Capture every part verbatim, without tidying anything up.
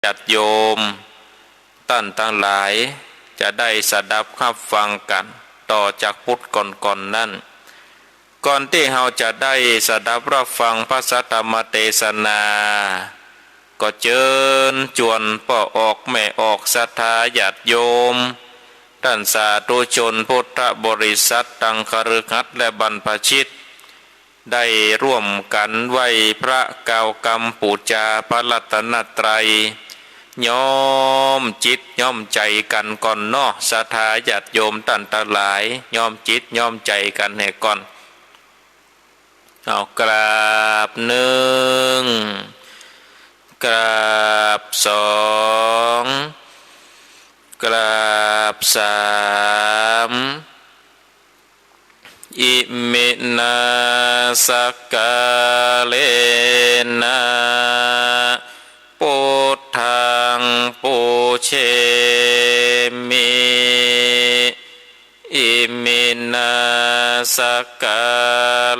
าติโยมต้านตังหลาย จะได้สดับฮับฟังกั๋น ต่อจากปุดก่อนๆ นั้น ก่อนตี้เฮาจะได้สดับฮับฟังพระสัทธรรมเตสนา ก็เจิญจวนป้อออกแม่ออกศรัทธาญาติโยม ต้านสาธุชนพุทธบริษัทตังคฤหัสถ์และบรรพชิต ได้ร่วมกั๋นไหว้พระกล่าวกำปู๋จาพระรัตนตรัย ย้อมจิตย้อมใจ๋กั๋นก่อนเนาะ ศรัทธาญาติโยมต้านตังหลาย ย้อมจิตย้อมใจ๋กั๋นแหมก่อน เอา กราบหนึ่ง กราบสอง กราบสาม อิมินา สักกาเลนะ ปุทธัง ปูเชมิ อิมินา สักกา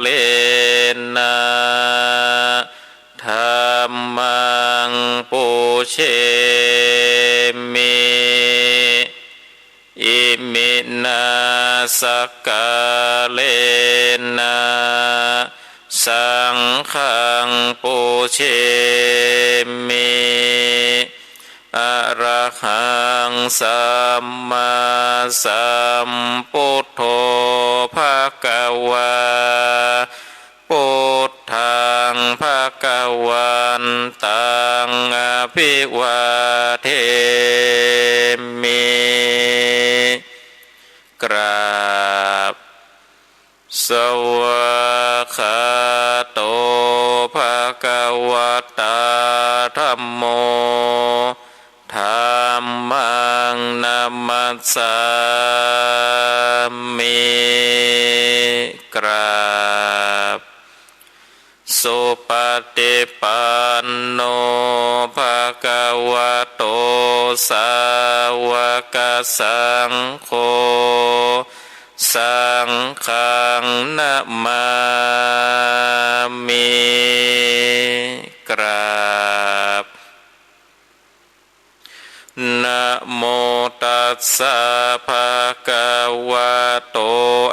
เลนะ ธัมมัง ปูเชมิ อิมินา สักกาเลนะ สังฆัง ปูเชมิ อะระหัง สัมมาสัมปุทโธ ภะคะวา ปุทธัง ภะคะวันตัง อะภิวาเทมิ กราบ สวากขาโต ภะคะวะตา ธัมโม ธัมมัง นะมัสสามิ กราบ สุปฏิปันโน ภะคะวะโต สาวกสังโฆ สังฆัง นะมามิ กราบ นะโมตัสสะ ภะคะวะโต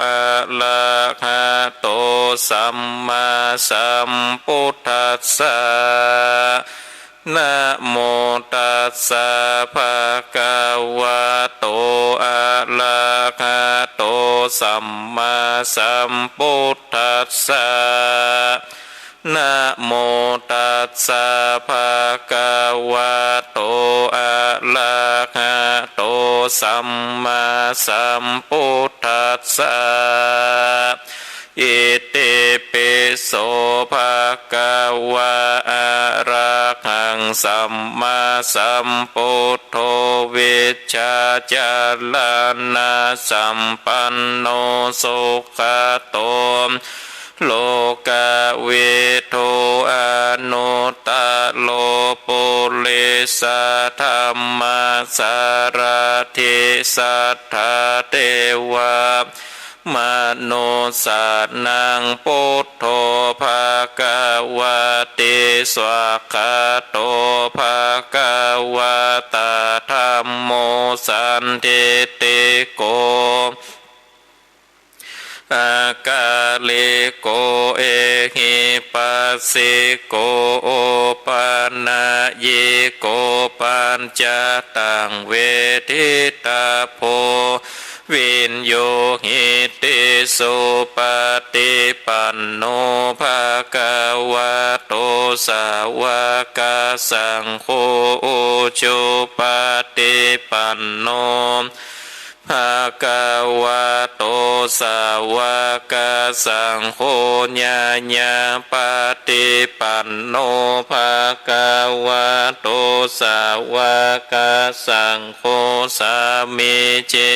อะระหะโต สัมมาสัมพุทธัสสะ นะโมตัสสะ ภะคะวะโต อะระหะโต สัมมาสัมพุทธัสสะ นะโมตัสสะ ภะคะวะโต อะระหะโต สัมมาสัมพุทธัสสะ อิติปิโส ภะคะวะ อะระหัง สัมมาสัมพุทโธ วิชชาจารณสัมปันโน สุขโต โลกวิทู อนุตตโร ปุริสธัมมสารถิ สัทธาเทวะ มนุสสานัง พุทโธ ภะคะวะติ สวากขาโต ภะคะวะตา ธัมโม สันทิฏฐิโก อากาลิโก เอหิปัสสิโก โอปะนัยยิโก ปัจจตัง เวทิตาโภ วินยูหิติ สุปะฏิปันโน ภะคะวะโต สาวกสังโฆ อุจุปะฏิปันโน ภะคะวะโต สาวกสังโฆ ญาญาปะฏิปันโน ภะคะวะโต สาวกสังโฆ สามีจิ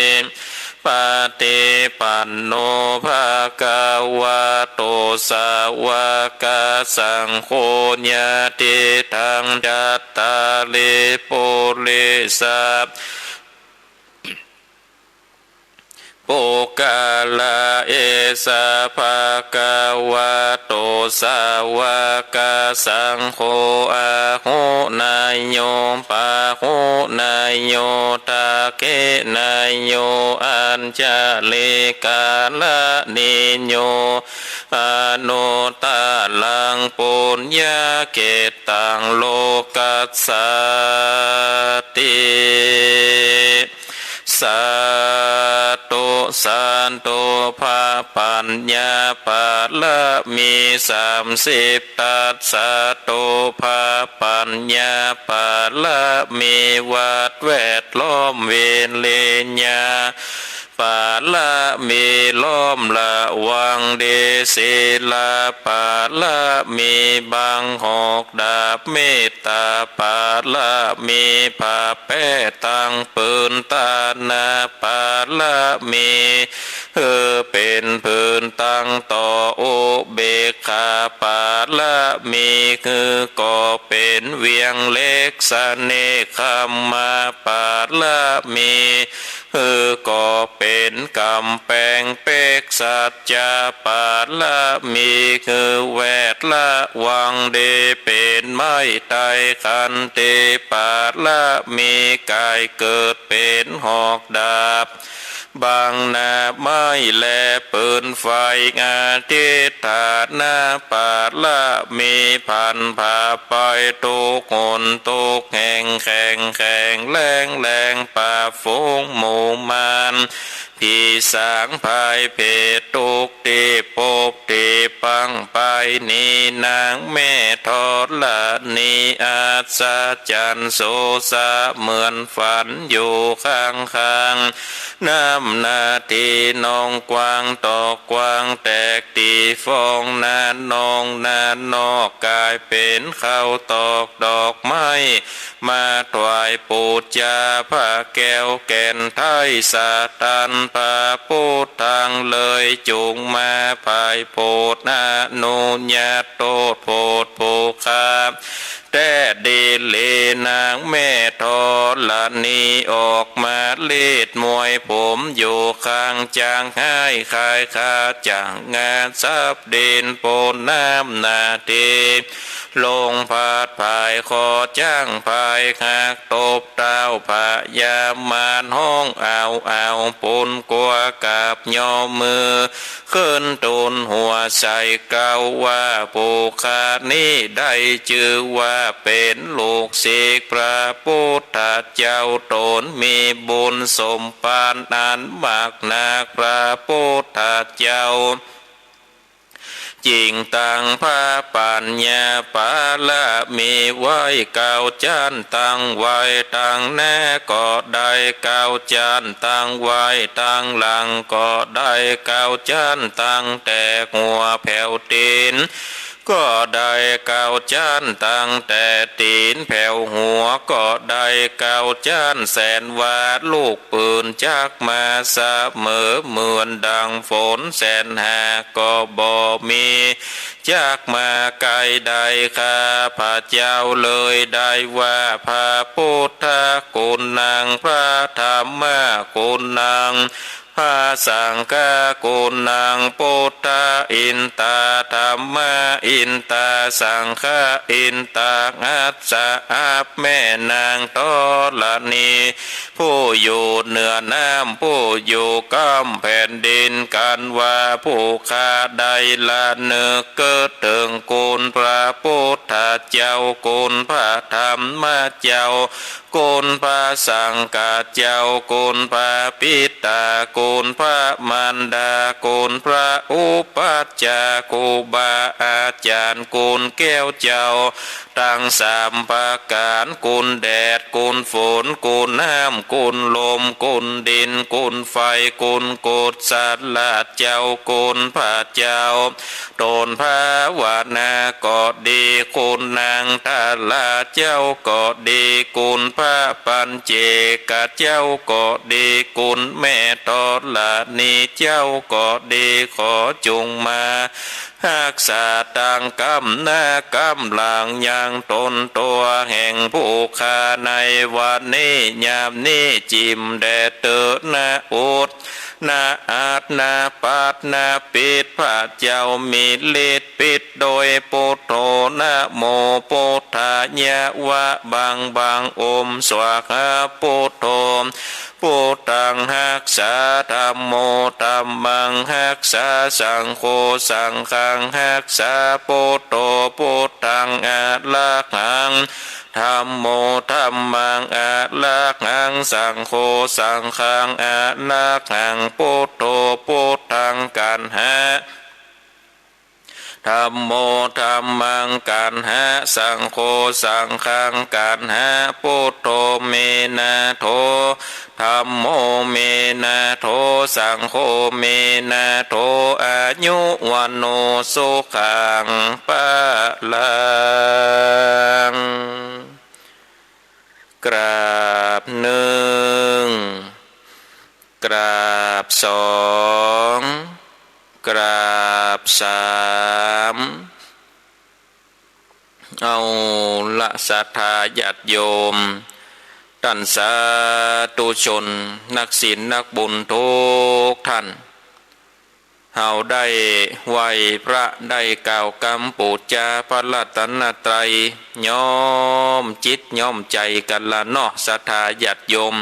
ปะฏิปันโน ภะคะวะโต สาวกสังโฆ ยะถิตัง จัตตาริ ปุริสะ ป ปุคคละ เอสะ ภะคะวะโต สาวกสังโฆ อาหุเนยโย ปาหุเนยโย ทักขิเนยโย อัญชลีกรณีโย อนุตตรังปุญญาเขตตัง โลกัสสาติ สาธุ สาธุ พระปัญญาบารมีสามสิบทัศ สาธุ พระปัญญาบารมี วัดแวดล้อม วิริยะบารมี ล้อมระวังดี ศีลบารมี บังหอกดาบ เมตตาบารมี ผ้าแป้ตังปืน ทานะบารมี หื้อเป๋นปืนตังต่อ อุเบกขาบารมี หื้อก่อเป๋นเวียงเหล็ก เสน่ห์คำมาบารมี หื้อก่อเป๋นก๋ำแปงเป๊ก สัจจะบารมี หื้อแวดระวังดี เป๋นไม้ไทร ขันติบารมี ก๋ายเกิดเป๋นหอกดาบ บังหน้าไม้และปืนไฟ อธิฏฐานะบารมี ผันผ่าไปทุกหนทุกแห่ง แข็งแข็งแรงแรง ปราบฝูงหมู่มาร ผีสางภัยเผตทุกข์ ตี้พบตี้ปังไป นี้นางแม่ธรณี อัศจรรย์โสสะเหมือนฝันอยู่ข้างๆ น้ำนาทีนองกว้างตอกกว้างแตกตี้ฟอง นาน้องนานอกก๋ายเป๋นข้าวตอกดอกไม้ มาถวายปู๋จาพระแก้วแก่นไทยสะตัน พระพุทธังเลยจุ่งมาไพร่โผด อนุญาตโต้ษโผดผู้ข้า แต๊ดีหลี นางแม่ธรณีออกมาลีดมวยผมอยู่ข้าง จักฮ้ายขายขา จักงาสับดิน โปนน้ำนาที ลงพาดผาย คอจ๊างผายหัก ตบเต้าพญามาร ฮ้องอ้าวอ้าว ปูนกั๋วกราบยอมือ ขึ้นตูนหัวใส่เกล้าว่า ผู้ข้านี้ได้จื้อว่าเป๋นลูกศิษย์พระพุทธเจ้า ต๋นมีบุญสมภารอันมากนัก พระพุทธเจ้า จิ่งตั้งพระปัญญาบารมีไว้เก้าจั้น ตั้งไว้ตังหน้าก็ได้เก้าจั้น ตั้งไว้ตังหลังก็ได้เก้าจั้น ตั้งแต่หัวแผวตี๋นก็ได้เก้าจั้น ตั้งแต่ตี๋นแผวหัวก็ได้เก้าจั้น แสนว่าลูกปืนจักมาเสมอ เหมือนดังฝนแสนหาก็บ่มี จักมาใก้ได้ ข้าพเจ้าเลยได้ว่า พระพุทธกุณัง พระธัมมกุณัง พระสังฆกุณัง ปุตตะอินตา ธัมมาอินตา สังฆะอินตา อัสสะ อับแม่นางธรณี ผู้อยู่เหนือน้ำ ผู้อยู่ก้ำแผ่นดิน กันว่าผู้ข้าได้ระนึกเกิดเถิงคุณพระพุทธเจ้า คุณพระธัมมเจ้า คุณพระสังฆเจ้า คุณพระปิตา คุณพระมารดา คุณพระอุปัชฌาย์ ครูบาอาจ๋ารย์ คุณแก้วเจ้า ตังสามประก๋าน คุณแดด คุณฝน คุณน้ำ คุณลม คุณดิน คุณไฟ คุณกุศลเจ้า คุณพระเจ้า ต๋นภาวนาก็ดี คุณนางทาราเจ้าก็ดี คุณพระปัญเจกเจ้าก็ดี คุณแม่ธรณีเจ้าก็ดี ขอจุ่งมา ฮักษาตังก้ำหน้าก้ำหลังยังต๋นตั๋วแห่งผู้ข้าในวันนี้ ยามนี้ จิ่มแด่เต๊อะนะ อุต นะอัดนะปัดนะปิด พระเจ้ามีฤทธิ์ปิดโดยปุทโธ นะโมปุทธายะ วะบังบัง โอม สวาหา ปุทโธ พุทธังฮักษา ธัมโม ธัมมังฮักษา สังโฆ สังฆังฮักษา ปุทโธ พุทธังอะระหัง ธัมโม ธัมมังอะระหัง สังโฆ สังฆังอะระหัง ปุทโธ พุทธังกัณหะ ธัมโม ธัมมังกัณหะ สังโฆ สังฆังกัณหะ ปุทโธ เม นาโถ ธัมโม เม นาโถ สังโฆ เม นาโถ อายุ วัณโณ สุขัง พลัง กราบนึ่ง กราบสอง กราบสาม เอาละศรัทธาญาติโยม ต้านสาธุชน นักศีลนักบุญทุกท่าน เฮาได้ไหว้พระ ได้กล่าวกำปู๋จาพระรัตนตรัย ย้อมจิตย้อมใจ๋กั๋นละเนาะ ศรัทธาญาติโยม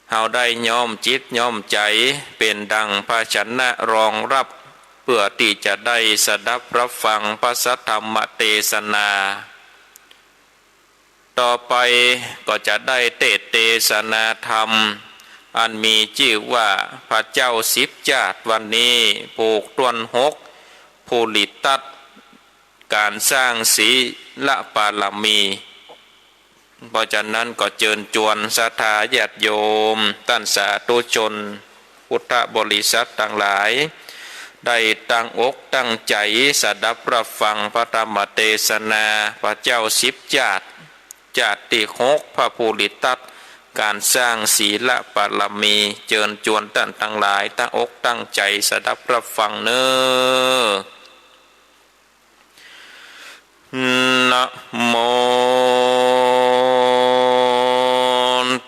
เฮาได้ย้อมจิตย้อมใจ๋ เป๋นดั่งภาชนะรองรับ เปื้อตี้จะได้สดับรับฟังพระสัทธรรมเตสนา ต่อไปก็จะได้เตสน์เตสนาธรรม อันมีจื้อว่า พระเจ้าสิบจาติ วันนี้ผูกต้วนหก ผู้หลีดตัดก๋านสร้างศีลปารมี เพราะฉะนั้นก็เจิญจวนศรัทธาญาติโยม ต้านสาธุชน พุทธบริษัทตังหลาย ได้ตั้งอกตั้งใจ๋สดับรับฟังพระธรรมเตสนา พระเจ้าสิบจาติ จาติตี้หก พระผู้หลีดตัดก๋านสร้างศีลปารมี เจิญจวนต้านตังหลายตั้งอกตั้งใจ๋สดับรับฟังเน่อ นะโม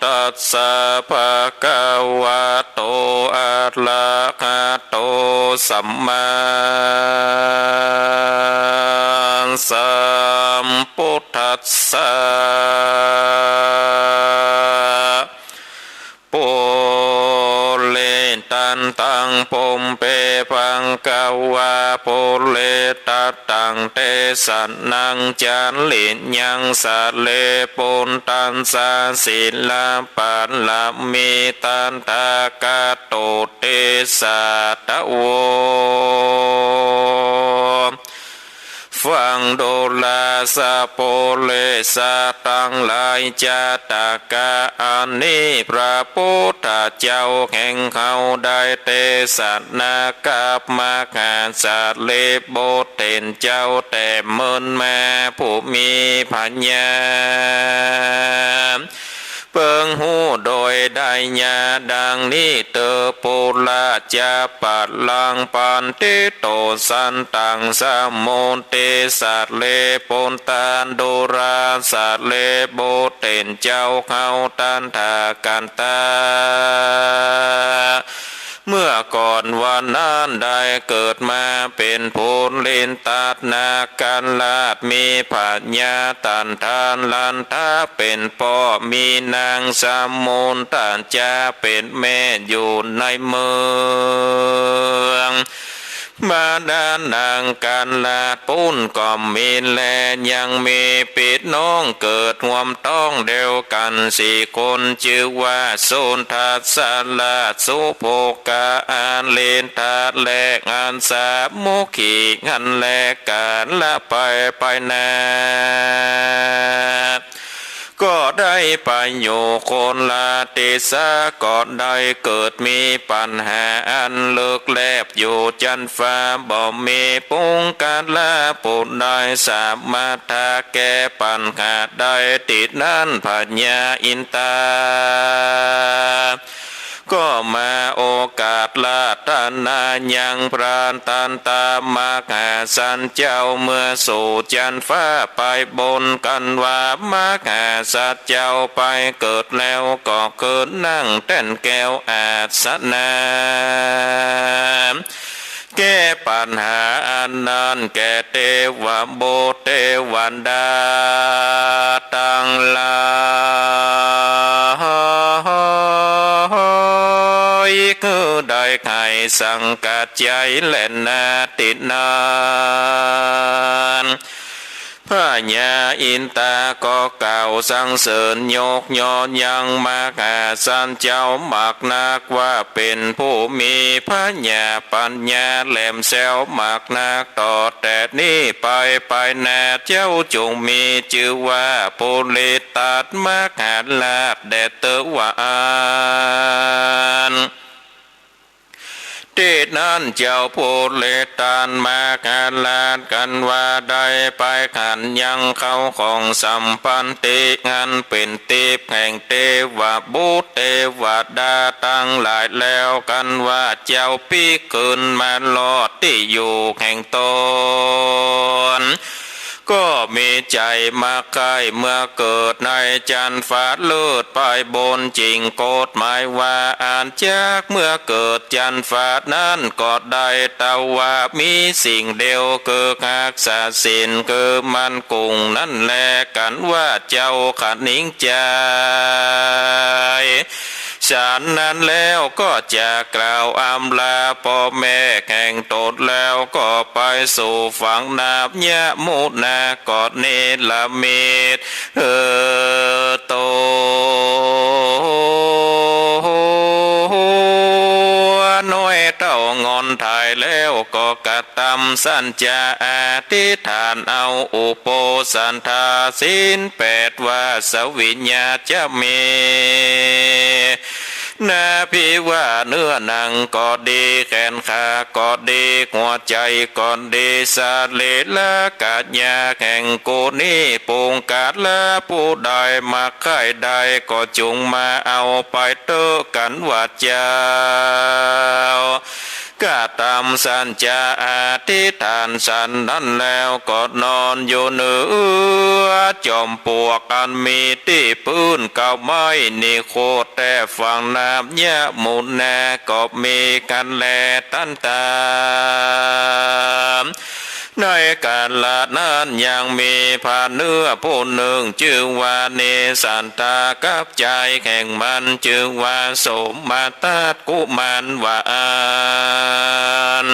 ตัสสะ ภะคะวะโต อะระหะโต สัมมาสัมพุทธัสสะ ปุเรตันตัง ปุมเป ภะคะวา ปุเรตตัง เตสะนัง จาริยัง สะเร ปุตตัสสะ ศีลปารมี ตถาคโต เตสะทะโว ฟังดูรา สะปุเรสะตังหลาย จาตะกะอันนี้ พระพุทธเจ้าแห่งเฮาได้เตสนากับมหาสะเรปุตรเป๋นเจ้าแต่เมินมา ผู้มีผญา เปิงฮู้โดยไดยะดังนี้เตอ ปุราจะปะลัง ปันทิโต สันตัง สะมุตติสะเร ปุตตา ดูราสะเรปุตรเป๋นเจ้าเฮาตถาคตะ เมื่อก่อนวันนั้นได้เกิดมาเป๋นผู้หลีดตัดนาคราช มีผญาตถารัตถะเป๋นป้อ มีนางสะมุตตะจาเป๋นแม่อยู่ในเมือง บาดาลนคราชปุ้นก็มีแล ยังมีปี้น้องเกิดฮ่วมต๊องเดียวกั๋นสี่คน จื้อว่าสุทัศราช สุโภคา อาริฏฐะ และอัสสะมุขี หั้นแล กาละไปไปนา ก็ได้ไปอยู่คนละทิศ ก็ได้เกิดมีปัญหาอันลึกแลบอยู่จั๊นฟ้า บ่มีปุคคละผู้ใดสามารถแก้ปัญหาได้ ตี้นั้นพญาอินทา ก็มาโอกาสราธนายังพระทันตามหาสันเจ้า เมื่อสู่จันฟ้าไปบนกั๋นว่า มหาสัตว์เจ้าไปเกิดแล้วก็คืนนั่งแต้นแก้วอาสนะ แก้ปัญหาอันนั้นแก่เตวบุตรเตวดาตังหลาย คือได้ไขสังกัดใจ๋แลนา ตี้นั้น พญาอินตาก็กล่าวสรรเสริญยกย่อยังมหาสันเจ้ามากนัก ว่าเป๋นผู้มีผญาปัญญาแหลมแซวมากนัก ต่อแต่นี้ไปไปหน้าเจ้าจงมีจื้อว่าปุริตตัสมหาราชแด่เต๊อะ ว่าอั้น ตี้นั้นเจ้าปุริตตัสมหาราชกั๋นว่าได้ไปขันยังเข้าของสัมปันติ อันเป๋นติ๊บแห่งเตวบุตรเตวดาตังหลายแล้ว กั๋นว่าเจ้าปิ๊กคืนมารอดตี้อยู่แห่งต๋น ก็มีใจ๋มักใค่เมื่อเกิดในจันฟ้าเลิศไปบน จิ่งกฎหมายว่าอันจักเมื่อเกิดจันฟ้านั้นก็ได้ แต่ว่ามีสิ่งเดียวคือฮักษาศีลคือมั่นคงนั้นแล กั๋นว่าเจ้าขะหนิงใจ๋ ฉันนั้นแล้วก็จะกล่าวอำลาป้อแม่แห่งต๋นแล้วก็ไปสู่ฝั่งน้ำยมุนาก็เนรมิต เออ ตั๋วน้อยเต้างอนไถ่แล้วก็กระตำสัจจะอธิษฐานเอาอุโปสัทธาศีลแปดว่า สวิญญาจะเม นาภิว่าเนื้อหนังก็ดี แขนขาก็ดี หัวใจ๋ก็ดี สรีระกายาแห่งกูนี้ ปุงกะละผู้ใดมักใค่ได้ ก็จุ่งมาเอาไปเต๊อะ กั๋นว่าเจ้า กระตำสัจจะอธิษฐานสันนั้นแล้วก็นอนอยู่เหนือจอมปลวกอันมีตี้ปื้นเก๊าไม้ นิโครธแต่ฝั่งน้ำยมุนาก็มีกั๋นแลตันตา ในกาละนั้นยังมีพราหมณ์เนื้อผู้นึ่งจื้อว่าเนสัตตากับใจ๋แห่งมันจื้อว่าโสมทัตกุมารว่าอั้น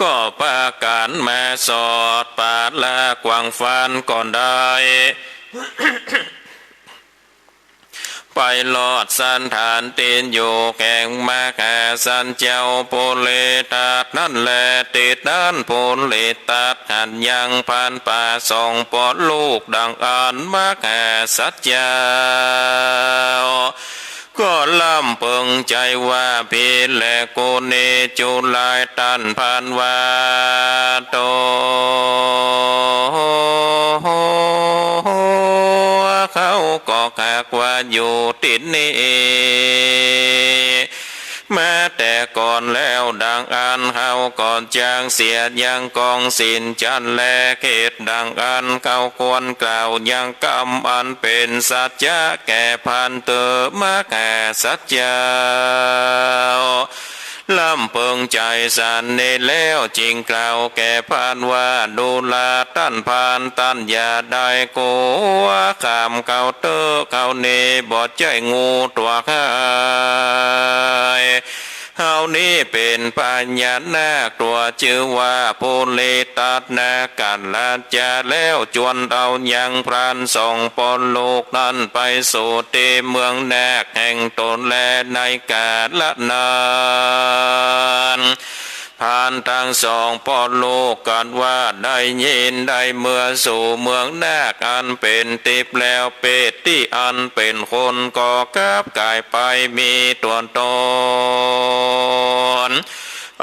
ก็ปากั๋นมาสอดปาละกว้างฟันก็ได้ ไปรอดสันฐานตี้อยู่แห่งมหาสันเจ้าปุริตตัสนั้นแล ตี้นั้นปุริตตัสหันยังพรานป่าสองป้อลูกดังอั้นมหาสันเจ้า ก็ลำเปิงใจ๋ว่า ภิกขุนีจุหลายต้านพรานว่า ตั๋วเฮาก็หากว่าอยู่ตี้นี้มาแต่ก่อนแล้ว ดังอั้นเฮาก็จักเสียยังกองศีลจันทร์แล เหตุดังอั้นเฮาควรกล่าวยังกำอันเป๋นสัจจะแก่พรานเต๊อะมหาสันเจ้า ลำเปิงใจ๋สันนี้แล้ว จิ่งกล่าวแก่พรานว่า ดูราต้านพราน ต้านอย่าได้กั๋ว ข้ามเฮาเต๊อะ เฮานี้บ่ใจ้งูตั๋วฮ้าย เฮานี้เป๋นพญานาคตั๋วจื้อว่าปุริตตัสนาคราช แล้วจวนเอายังพรานสองป้อลูกนั้นไปสู่ตี้เมืองนาคแห่งต๋นแล ในกาละนั้น พรานตังสองป้อลูกกั๋นว่าได้ยินได้เมือสู่เมืองนาคอันเป๋นติ๊บแล้ว เปรตตี้อันเป๋นคนก็กลับก๋ายไปมีตั๋วต๋น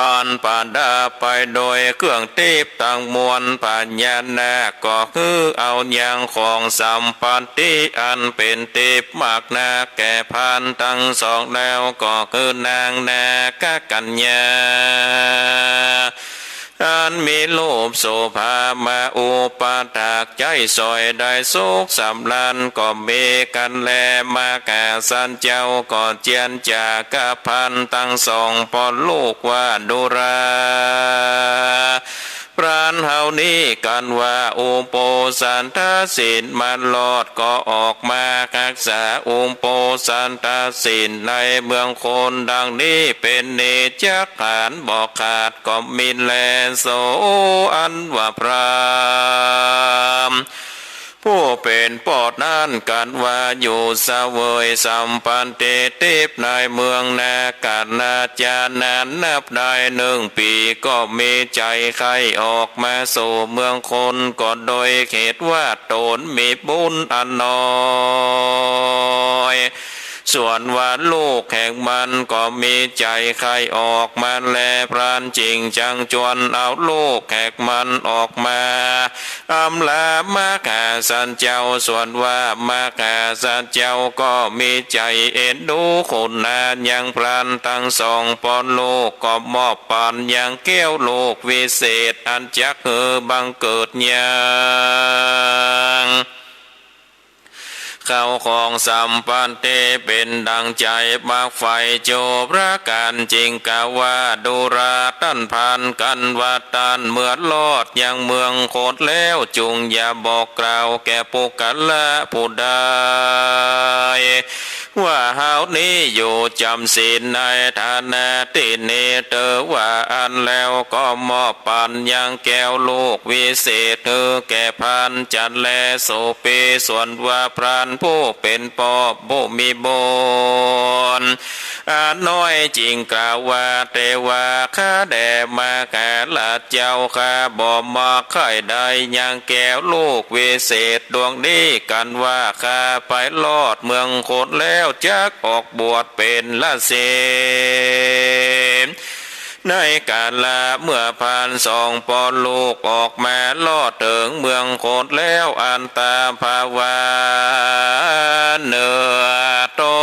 อันประดับไปโดยเครื่องทิพย์ตังมวล พญานาคก็หื้อเอายังของสัมปัตติอันเป๋นทิพย์มากนักแก่พรานตังสองแล้ว ก็คือนางนาคกัญญา อันมีรูปโสภามาอุปถากใจ๊สวยได้สุขสำราญ ก็มีกั๋นแล มหาสัจเจ้าก็เจียรจากัปพรานตังสองป้อลูกว่า ดูรา พรานเฮานี้กั๋นว่าอุโปสถศีลมันรอด ก็ออกมาฮักษาอุโปสถศีลในเมืองโคนดังนี้เป๋นนิจ จักหาญบ่ขาดก็มีแล โสอันว่าพราหมณ์ผู้เป๋นป้อนั้นกั๋นว่าอยู่เสวยสัมปัตติทิพย์ในเมืองนาคราชนานนับได้หนึ่งปี๋ ก็มีใจ๋ใค่ออกมาสู่เมืองโคน ก็โดยเหตุว่าต๋นมีบุญอันน้อย ส่วนว่าลูกแห่งมันก็มีใจ๋ใค่ออกมาแล พรานจึงจักจวนเอาลูกแห่งมันออกมาอำลามหาสัจเจ้า ส่วนว่ามหาสัจเจ้าก็มีใจ๋เอ็นดูขุนนายังพรานตังสองป้อลูก ก็มอบปั๋นยังแก้วลูกวิเศษอันจักหื้อบังเกิดยัง เข้าของสัมปัตติเป๋นดังใจ๋มากใฝ่ โจรประก๋านจึงกล่าวว่า ดูรา ต้านพรานกั๋นว่า ต้านเมื่อรอดยังเมืองโคนแล้ว จุ่งอย่าบอกกล่าวแก่ปุคคละผู้ใด ว่าเฮานี้อยู่จ๋ำศีลในฐานะตี้นี้ เตอว่าอั้นแล้วก็มอบปั๋นยังแก้วลูกวิเศษหื้อแก่พรานจันทร์แล โสภี ส่วนว่าพรานผู้เป๋นป้อผู้มีบุญอันน้อยจึงกล่าวว่า เตวา ข้าแด่มหาราชเจ้าข้าบ่มักใค่ได้ยังแก้วลูกวิเศษดวงนี้กั๋นว่า ข้าไปรอดเมืองโคนแล้วจักออกบวชเป๋นฤๅษี ในกาละเมื่อพรานสองป้อลูกออกมารอดเถิงเมืองโคนแล้ว อัตตาภาวาเนื้อต๋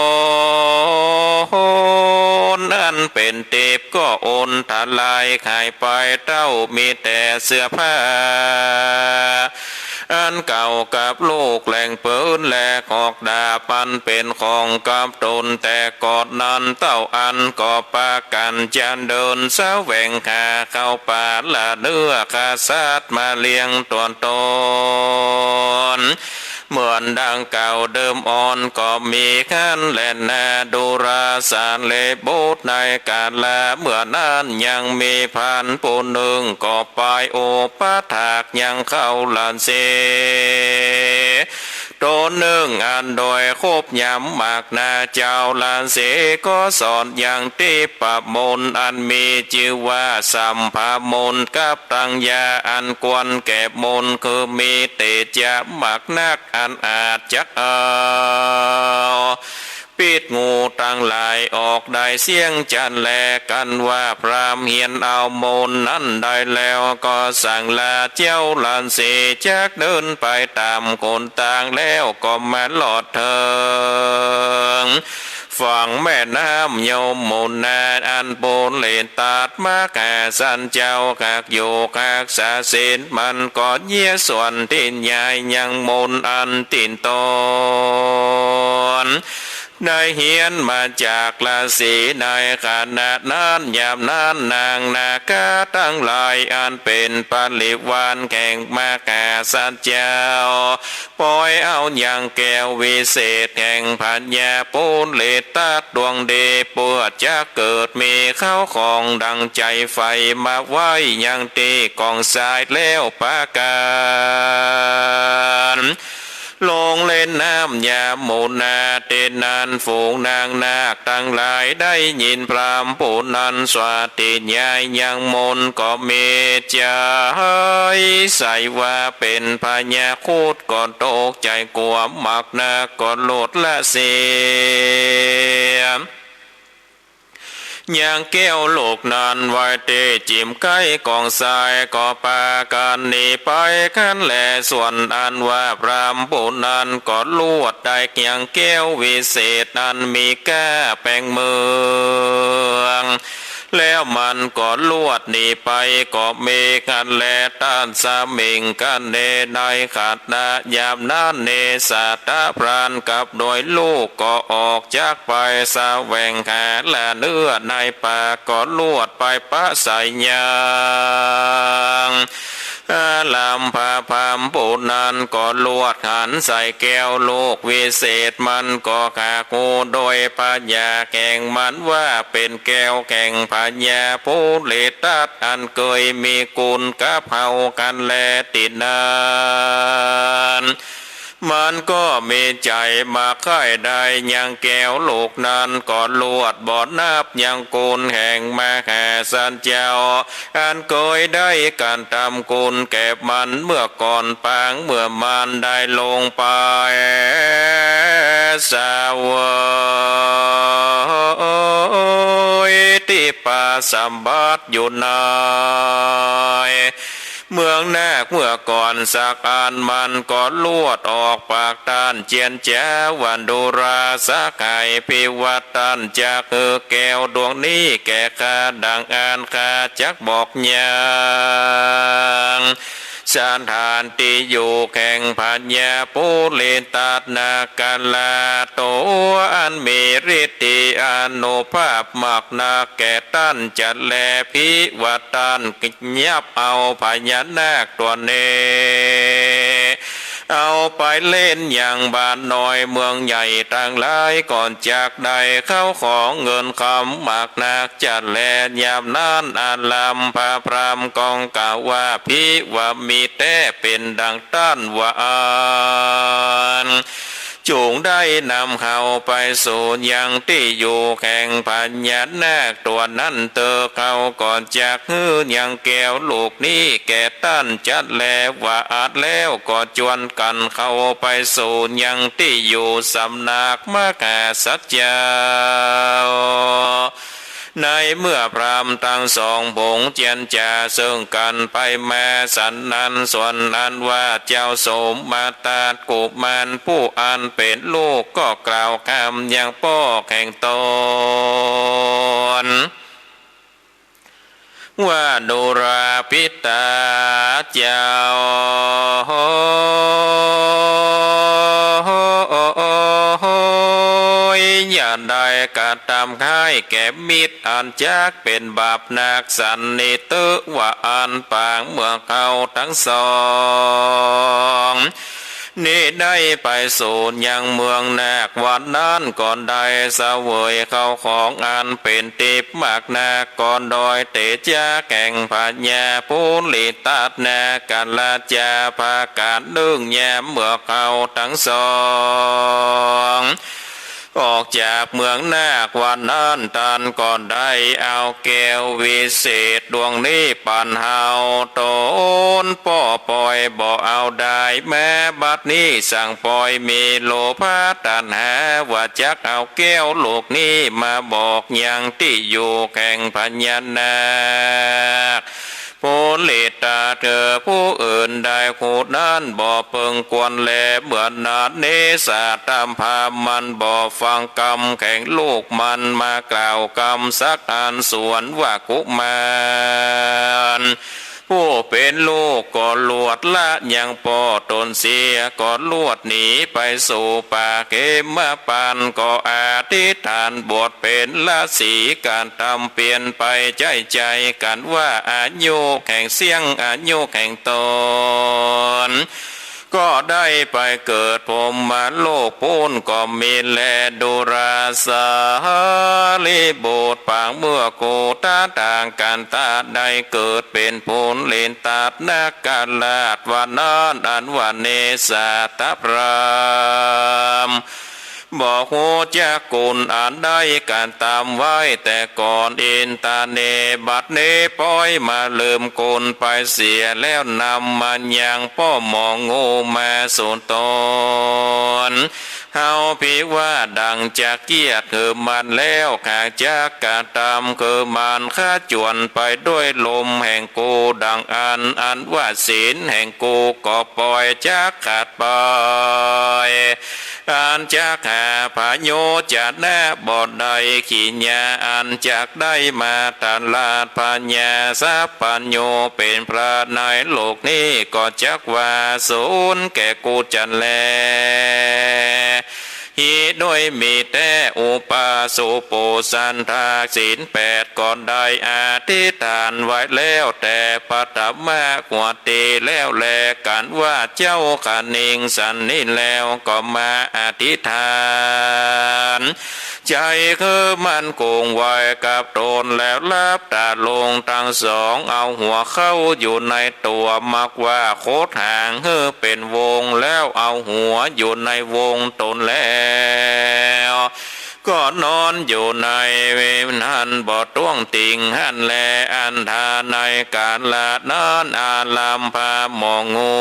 นอันเป๋นทิพย์ก็อนทลายหายไป เต้ามีแต่เสื้อผ้า อันเก่ากับลูกแหล่งปืนและหอกดาบอันเป๋นของกับต๋นแต่ก่อนนั้น เต้าอั้นก็ปากั๋นจะเดินแสวงหาเข้าป่าล่าเนื้อฆ่าสัตว์มาเลี้ยงตั๋วต๋น เหมือนดังเก่าเดิมอ่อนก็มีหั้นแลนา ดูรา สารีบุตร ในกาละเมื่อนั้นยังมีพรานผู้นึ่งก็ไปอุปถากยังเข้าฤๅษี ต๋นนึ่งอันโดยครบยำมากนา เจ้าฤๅษีก็สอนยังทิพย์มนต์อันมีจื้อว่าสัมภมนต์กับตังยาอันควรแก่มนต์ คือมีเตจะมากนักอันอาจจักเอา ปิดงูตังหลายออกได้เสี้ยงจั้นแล กั๋นว่าพราหมณ์เฮียนเอามนต์นั้นได้แล้ว ก็สั่งลาเจ้าฤๅษีจักเดินไปต๋ามหนตางแล้ว ก็มารอดเถิงฝั่งแม่น้ำยมุนา อันปุเรตาชมหาสัจเจ้าฮักอยู่ฮักษาศีล มันก็เยียะส่วนตี้ยายยังมนต์อันตี้ต๋น ได้เฮียนมาจากฤๅษี ในขณะนั้นยามนั้นนางนาคาตังหลายอันเป๋นบริวารแห่งมหาสัจเจ้า ปอยเอายังแก้ววิเศษแห่งพญาปุเรตาชดวงดี เปื้อจะเกิดมีเข้าของดังใจ๋ใฝ่มาไว้ยังตี้กองทรายแล้วปากั๋น ลงเล่นน้ำยมุนาตี้นั้น ฝูงนางนาคตังหลายได้ยินพราหมณ์ผู้นั้นสาธยายยังมนต์ ก็มีใจ๋ใส่ว่าเป๋นพญาครุฑ ก็ตกใจ๋กั๋วมากนัก ก็หลุดละเสีย ยังแก้วลูกนั้นไว้ตี้จิ่มใก้ก๋องทราย ก็ปากั๋นหนีไปคันแล ส่วนอันว่าพราหมณ์ผู้นั้นก็ลวดได้ยังแก้ววิเศษอันมีก้าแป๋งเมือง แล้วมันก็ลวดหนีไปก็มีคันแล ต้านสมิงคเน ในขณะยามนั้น เนสาตะพรานกับโดยลูกก็ออกจากไปแสวงหาแล่เนื้อในป่า ก็ลวดไปปะใสยัง อารัมภพราหมณ์ผู้นั้นก็ลวดหันใส่แก้วลูกวิเศษ มันก็หากฮู้โดยผญาแห่งมันว่าเป๋นแก้วแห่งพญาปุริทัตอันเกยมีกุณกับเฮาคันแล ตี้นั้น มันก็มีใจ๋มาใค่ได้ยังแก้วลูกนั้น ก็ลวดบ่นับยังกุณแห่งมหาสัตว์เจ้า อันเกยได้กระทำกุณแก่มันเมื่อก่อนปางเมื่อมันได้ลงไปเสวยทิพย์สมบัติอยู่ใน เมืองนาคเมื่อก่อนสักอัน มันก็ลวดออกปากต้านเจียรจาว่า ดูราสหาย ภิวัตตันจักหื้อแก้วดวงนี้แก่ข้าดังอันข้าจักบอกยัง สถานตี้อยู่แห่งพญาปุริทัตนาคราช ตัวอันมีฤทธิอานุภาพมากนัก แก่ต้านจักแล ภิวัตตัน ยับเอาพญานาคตั๋วนี้ เอาไปเล่นยังบ้านน้อยเมืองใหญ่ตังหลาย ก็จักได้เข้าของเงินคำมากนักจักแล ยามนั้นอารัมภพราหมณ์ก็กล่าวว่า ภิว่ามีแต๊เป๋นดังต้านว่าอั้น จุ่งได้นำเฮาไปสู่ยังตี้อยู่แห่งพญานาคตั๋วนั้นเตอ เฮาก็จักหื้อยังแก้วลูกนี้แก่ต้านจักแล ว่าอั้นแล้วก็จวนกั๋นเข้าไปสู่ยังตี้อยู่สำนักมหาสัตว์เจ้า ในเมื่อพราหมณ์ตังสองผงเจียรจาเซิ่งกั๋นไปมาสันนั้น ส่วนอันว่าเจ้าโสมทัตกุมารผู้อันเป๋นลูกก็กล่าวกำยังป้อแห่งตน ว่า ดูราภิตาเจ้า อย่าได้กระทำฮ้ายแก่มิตรอันจักเป๋นบาปนักสันนี้เต๊อะ ว่าอั้นปางเมื่อเฮาตังสอง นี้ได้ไปสู่ยังเมืองนาควันนั้นก็ได้เสวยเข้าของอันเป๋นทิพย์มากนัก ก็โดยเตจ๊ะแห่งพญาปุริทัตนาคราชจา ประก๋านนึ่งยามเมื่อเฮาตังสอง ออกจากเมืองนาควันนั้น ต้านก็ได้เอาแก้ววิเศษดวงนี้ปันเฮา ต๋นป้อปอยบ่เอาดาย แม้บัดนี้สั่งปอยมีโลภะตัณหา ว่าจักเอาแก้วลูกนี้มาบอกยังตี้อยู่แห่งพญานาค ปุริทัตเถิด ผู้อื่นได้ฮู้นั้นบ่เปิงควรแล เมื่อนั้นเนสาตะพราหมณ์มันบ่ฟังกำแห่งลูกมัน มากล่าวกำสักอันสวนว่า กุมารผู้เป๋นลูกก็ลวดละยังป้อต๋นเสีย ก็ลวดหนีไปสู่ป่าเขมะปัน ก็อธิษฐานบวชเป๋นฤๅษี ก๋านทำเปียรไปใจ๊ใจ๋กั๋นว่า อายุแห่งเสี้ยง อายุแห่งต๋น ก็ได้ไปเกิดพรหมโลกปู๊นก็มีแล ดูราสารีบุตร ปางเมื่อกุตตะกัณฑะได้เกิดเป๋นปุริทัตนาคราช วันนั้นอันว่าเนสาตะพราหมณ์ บ่ฮู้จักกุณอันได้กระทำไว้แต่ก่อน อินทะเน บัดนี้ปอยมาลืมกุณไปเสียแล้ว นำมายังป้อหมองงูมาสู่ต๋น เฮาภิว่าดั่งจักเกียรติหื้อมันแล้ว ข้าจักกระตำคือมัน ขจวนไปด้วยลมแห่งกู ดั่งอั้น อันว่าศีลแห่งกูก็ป่อยจักขาดไป อันจักหาผะโยชนะบ่ได้ ขีญญาอันจักได้มาตลาด ผะญาสัพพัญญูเป๋นพระในโลกนี้ ก็จักว่าสูญแก่กูจั้นแล ฮีด้วยมีแต๊ อุปาสุปุสันทะ ศีลแปดก็ได้อธิษฐานไว้แล้วแต่ปฐมะ กัวตีแล้วแล กั๋นว่าเจ้าข้านิ่งสันนี้แล้ว ก็มาอธิษฐาน ใจ๋คือมั่นคงไว้กับตนแล้วหลับต๋าลงตังสอง เอาหัวเข้าอยู่ในตั๋ว มักว่าขดหางหื้อเป๋นวง แล้วเอาหัวอยู่ในวงตนแล้ว ก็นอนอยู่ในหั้นบ่ต้องติ่งหั้นแล อันธาในก๋าละนั้น อารัมภะหมองู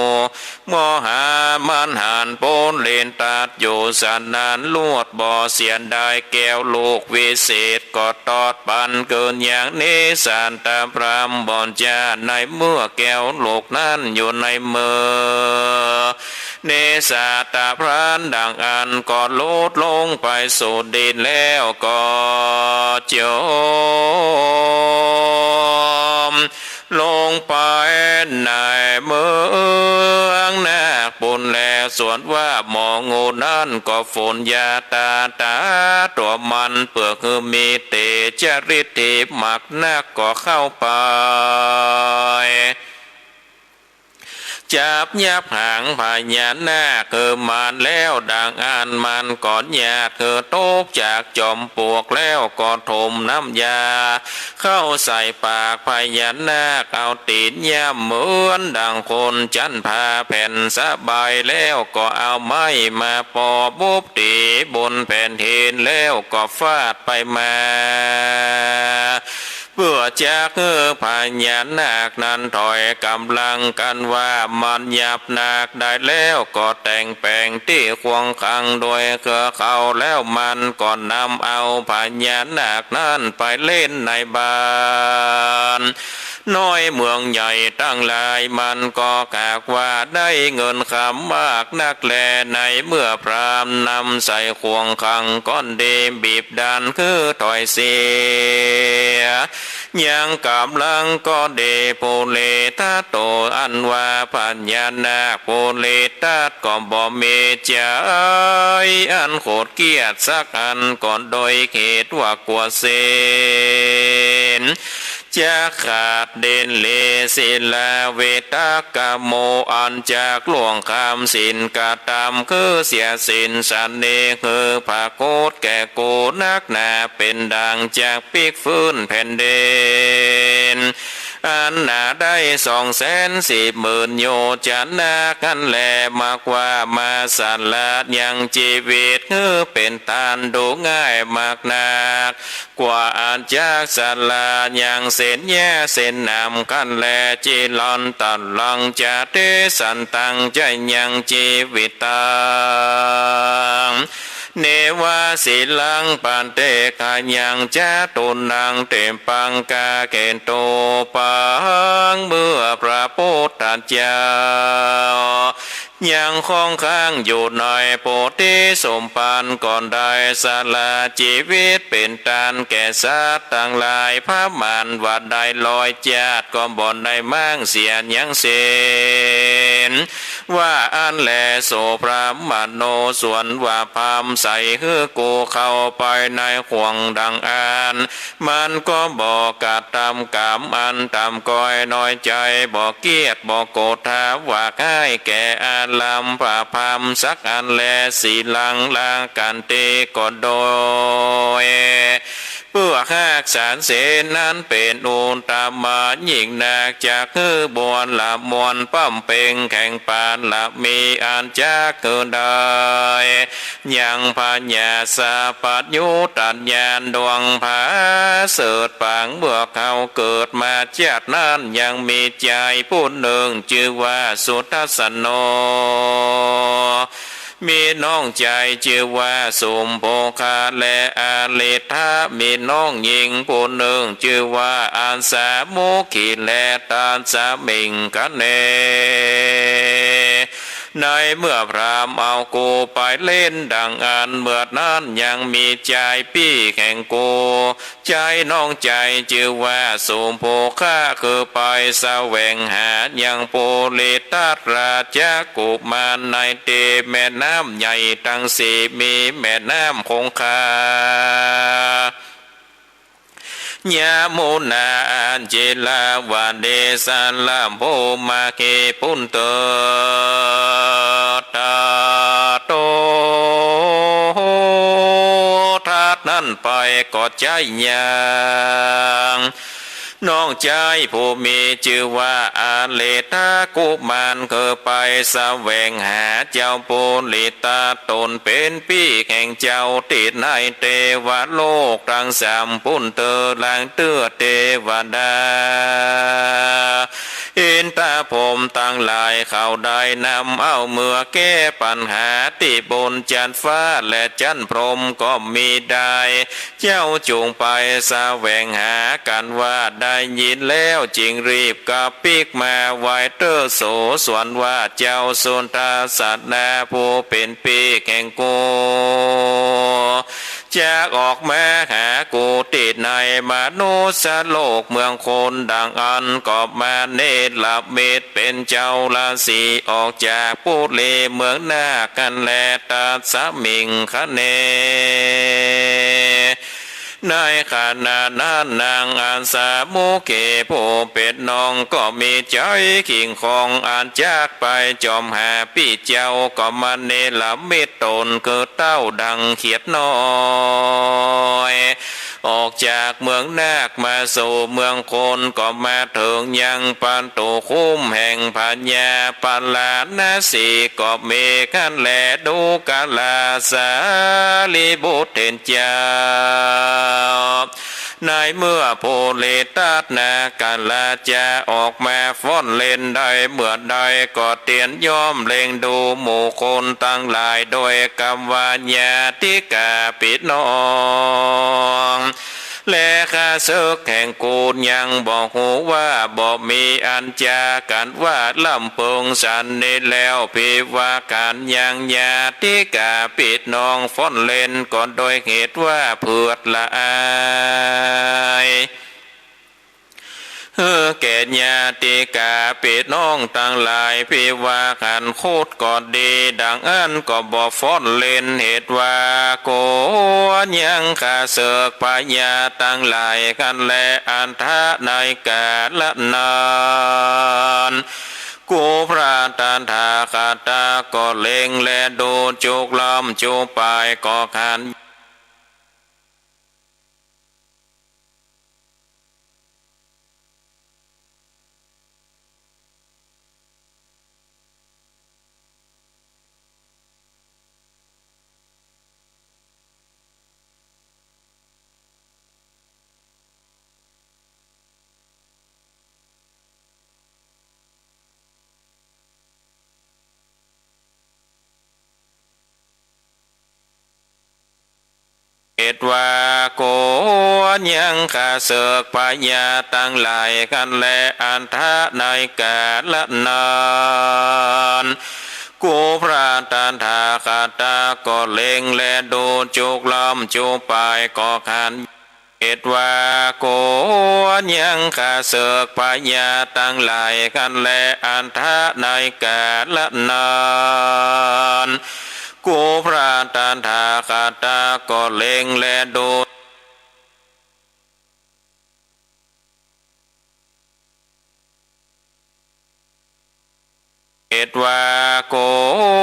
มหามันหันปุริตตัสอยู่สันนั้น ลวดบ่เสียดายแก้วลูกวิเศษ ก็ตอดปันเกินอย่างนี้ สัตตพราหมณ์บ่จาในเมื่อแก้วลูกนั้นอยู่ในมือ เนสัตตพราหมณ์ดั่งอั้นก็หลุดลงไปสู่ดินแล้วก็จม ลงไปในเมืองนาคปุ้นแล ส่วนว่าหมองูนั้นก็ฝนยาตาตาตั๋วมัน เปื้อหื้อมีเตจริตตี้มากนัก ก็เข้าไป จับยับหางพญานาคหื้อมันแล้ว ดั่งอั้นมันก็หยาดหื้อตกจากจอมปลวกแล้ว ก็ถมน้ำยาเข้าใส่ปากพญานาค เอาตี๋นย่ำเหมือนดั่งคนจั้นผ้าแผ่นสบาย แล้วก็เอาไม้มาปอบุบตี๋บนแผ่นหิน แล้วก็ฟาดไปมา เปื้อจักหื้อพญานาคนั้นถอยก๋ำลัง กั๋นว่ามันหยาบนักได้แล้ว ก็แต่งแป๋งตี้ขวงขังโดยเครือเขา แล้วมันก็นำเอาพญานาคนั้นไปเล่นในบ้านน้อยเมืองใหญ่ตังหลาย มันก็หากว่าได้เงินคำมากนักแล ในเมื่อพราหมณ์นำใส่ขวงขังก้อนดี บีบดันหื้อถอยเสีย ยังก๋ำลังก็ดี ปุริตตัสโต อันว่าพญานาคปุริตตัสก็บ่มีใจ๋ อันโขดเขี้ยดสักอัน ก็โดยเหตุว่ากลัวศีลจักขาด ดิลลี ศีลวิตกโม อันจักล่วงข้ามศีลกระตำ คือเสียศีลสันนี้ หื้อผะโกฏแก่กูนักหนา เป๋นดั่งจักปิ๊กฟื้นแผ่นดิน อันหนาได้สองแสนสี่หมื่นโยจนะหั้นแล มากว่ามาสละยังจีวิตหื้อเป๋นตานดูง่ายมากนัก กว่าอันจักสละยังเส้นหญ้าเส้นหนามหั้นแล จิรันตะรังจะเตสันตัง จะยังจีวิตัง เนวะ สีลัง ปัตเตกะยัง จะตุนัง เตปัง กาเขตุปัง เมื่อพระพุทธเจ้ายังคงค้างอยู่ในโพธิสมภาร ก็ได้สละจีวิตเป๋นตานแก่สัตว์ตังหลาย ประมาณว่าได้ร้อยจาติ ก็บ่ได้ม้างเสียยังสิ้น ว่าอั้นแล โส พราหมโณ ส่วนว่าพราหมณ์ใส่หื้อกูเข้าไปในข่วงดั่งอั้น มันก็บ่กระตำก๋รรมอันต่ำก้อยน้อยใจ๋ บ่เคียดบ่โกรธาว่าฮ้ายแก่อารัมภะพราหมณ์สักอันแล สีลัง ละกันติ ก็โดย เปื้อฮักษาศีลนั้นเป๋นอุตตมะยิ่งนัก จักหื้อบวรมวลบำเพ็งแห่งบารมี อันจักหื้อได้ยังพญาสัพพัญญูตญาณดวงผาเสริฐปาง เมื่อเขาเกิดมาจาตินั้นยังมีจายผู้นึ่งจื้อว่าสุทัสสโณ มีน้องจายจื้อว่าสุโภคะ และอลิฏฐะ มีน้องญิงผู้นึ่งจื้อว่าอัสสามุขี และทัสมิงคะเน ในเมื่อพราหมณ์เอากูไปเล่นดังอั้น เมื่อนั้นยังมีจายปี้แห่งกู จายน้องจายจื้อว่าสุโภคะ คือไปแสวงหายังปุริทัตราชกุมารในเตแม่น้ำใหญ่ตังสี่ มีแม่น้ำคงคา ยมุนา อัญจิลาวดี สาละ โภ มะเก ปุนเต ตาโต ทัดนั้นไปก็ใจ๊ยัง น้องจายผู้มีจื้อว่าอลิฏฐกุมาร คือไปแสวงหาเจ้าปุริทัต ตนเป๋นปี้แห่งเจ้าตี้ในเตวโลกตังสามปุนเตอ หลังเตื้อเตวดา อินทพรหมตังหลายเขาได้นำเอาเมื่อแก้ปัญหาตี้บนจั๊นฟ้าและจั๊นพรหมก็มีได้ เจ้าจุ่งไปแสวงหากั๋นว่าได้ยินแล้ว จึงรีบกระปิ๊กมาไหว้เต๊อะโสศวนว่า เจ้าสุทัสสนาผู้เป๋นปี้แห่งกู จักออกมาหากูตี้ในมนุสสโลกเมืองคน ดังอั้นก็มาเนรมิตเป๋นเจ้าราศีออกจากปุรีเมืองนาคหั้นแล ทัสมิงคะเน ในขณะนั้นนางอัสสามุขีผู้เป๋นน้องก็มีใจ๋คิงคองอันจักไปจอมหาปี้เจ้า ก็มาเนรมิตตนคือเต้าดังเขียดน้อย ออกจากเมืองนาคมาสู่เมืองคน ก็มาเถิงยังประตู๋คุ้มแห่งพญาปาราณสี ก็มีหั้นแล ดูกราสารีบุตรเถรเจ้า ในเมื่อปุริทัตนาคราชจะออกมาฟ้อนเล่นได้เมื่อใด ก็เตียรย่อมเล็งดูหมู่คนตังหลายโดยกำว่าญาติกาปี้น้อง และข้าศึกแห่งกูยังบ่ฮู้ว่าบ่มีอันจากั๋นว่าลำเปิงสันนี้แล้ว ภิวาขันยังญาติกาปี้น้องฟ้อนเล่นก็โดยเหตุว่าเผือดละอาย หื้อแก่ญาติกาปี้น้องตังหลาย ภิวาขันคุดก็ดี ดังอั้นก็บ่ฟ้อนเล่น เหตุว่ากลัวยังข้าศึกพญาตังหลายหั้นแล อัฏฐะ ในกาละนั้น กูพระตถาคตะก็เล็งแลดูจุกล้อมจุปายก็ขัน เหตุว่ากลัวยังข้าศึกพญาตังหลายหั้นแล อัฏฐะ ในกาละนั้น กูพระตถาคตะก็เล็งแลดูจุกล้อมจุปายก็ขัน เหตุว่ากลัวยังข้าศึกพญาตังหลายหั้นแล อัฏฐะ ในกาละนั้น กูพระตถาคตะก็เล็งแลดู เหตุว่ากลั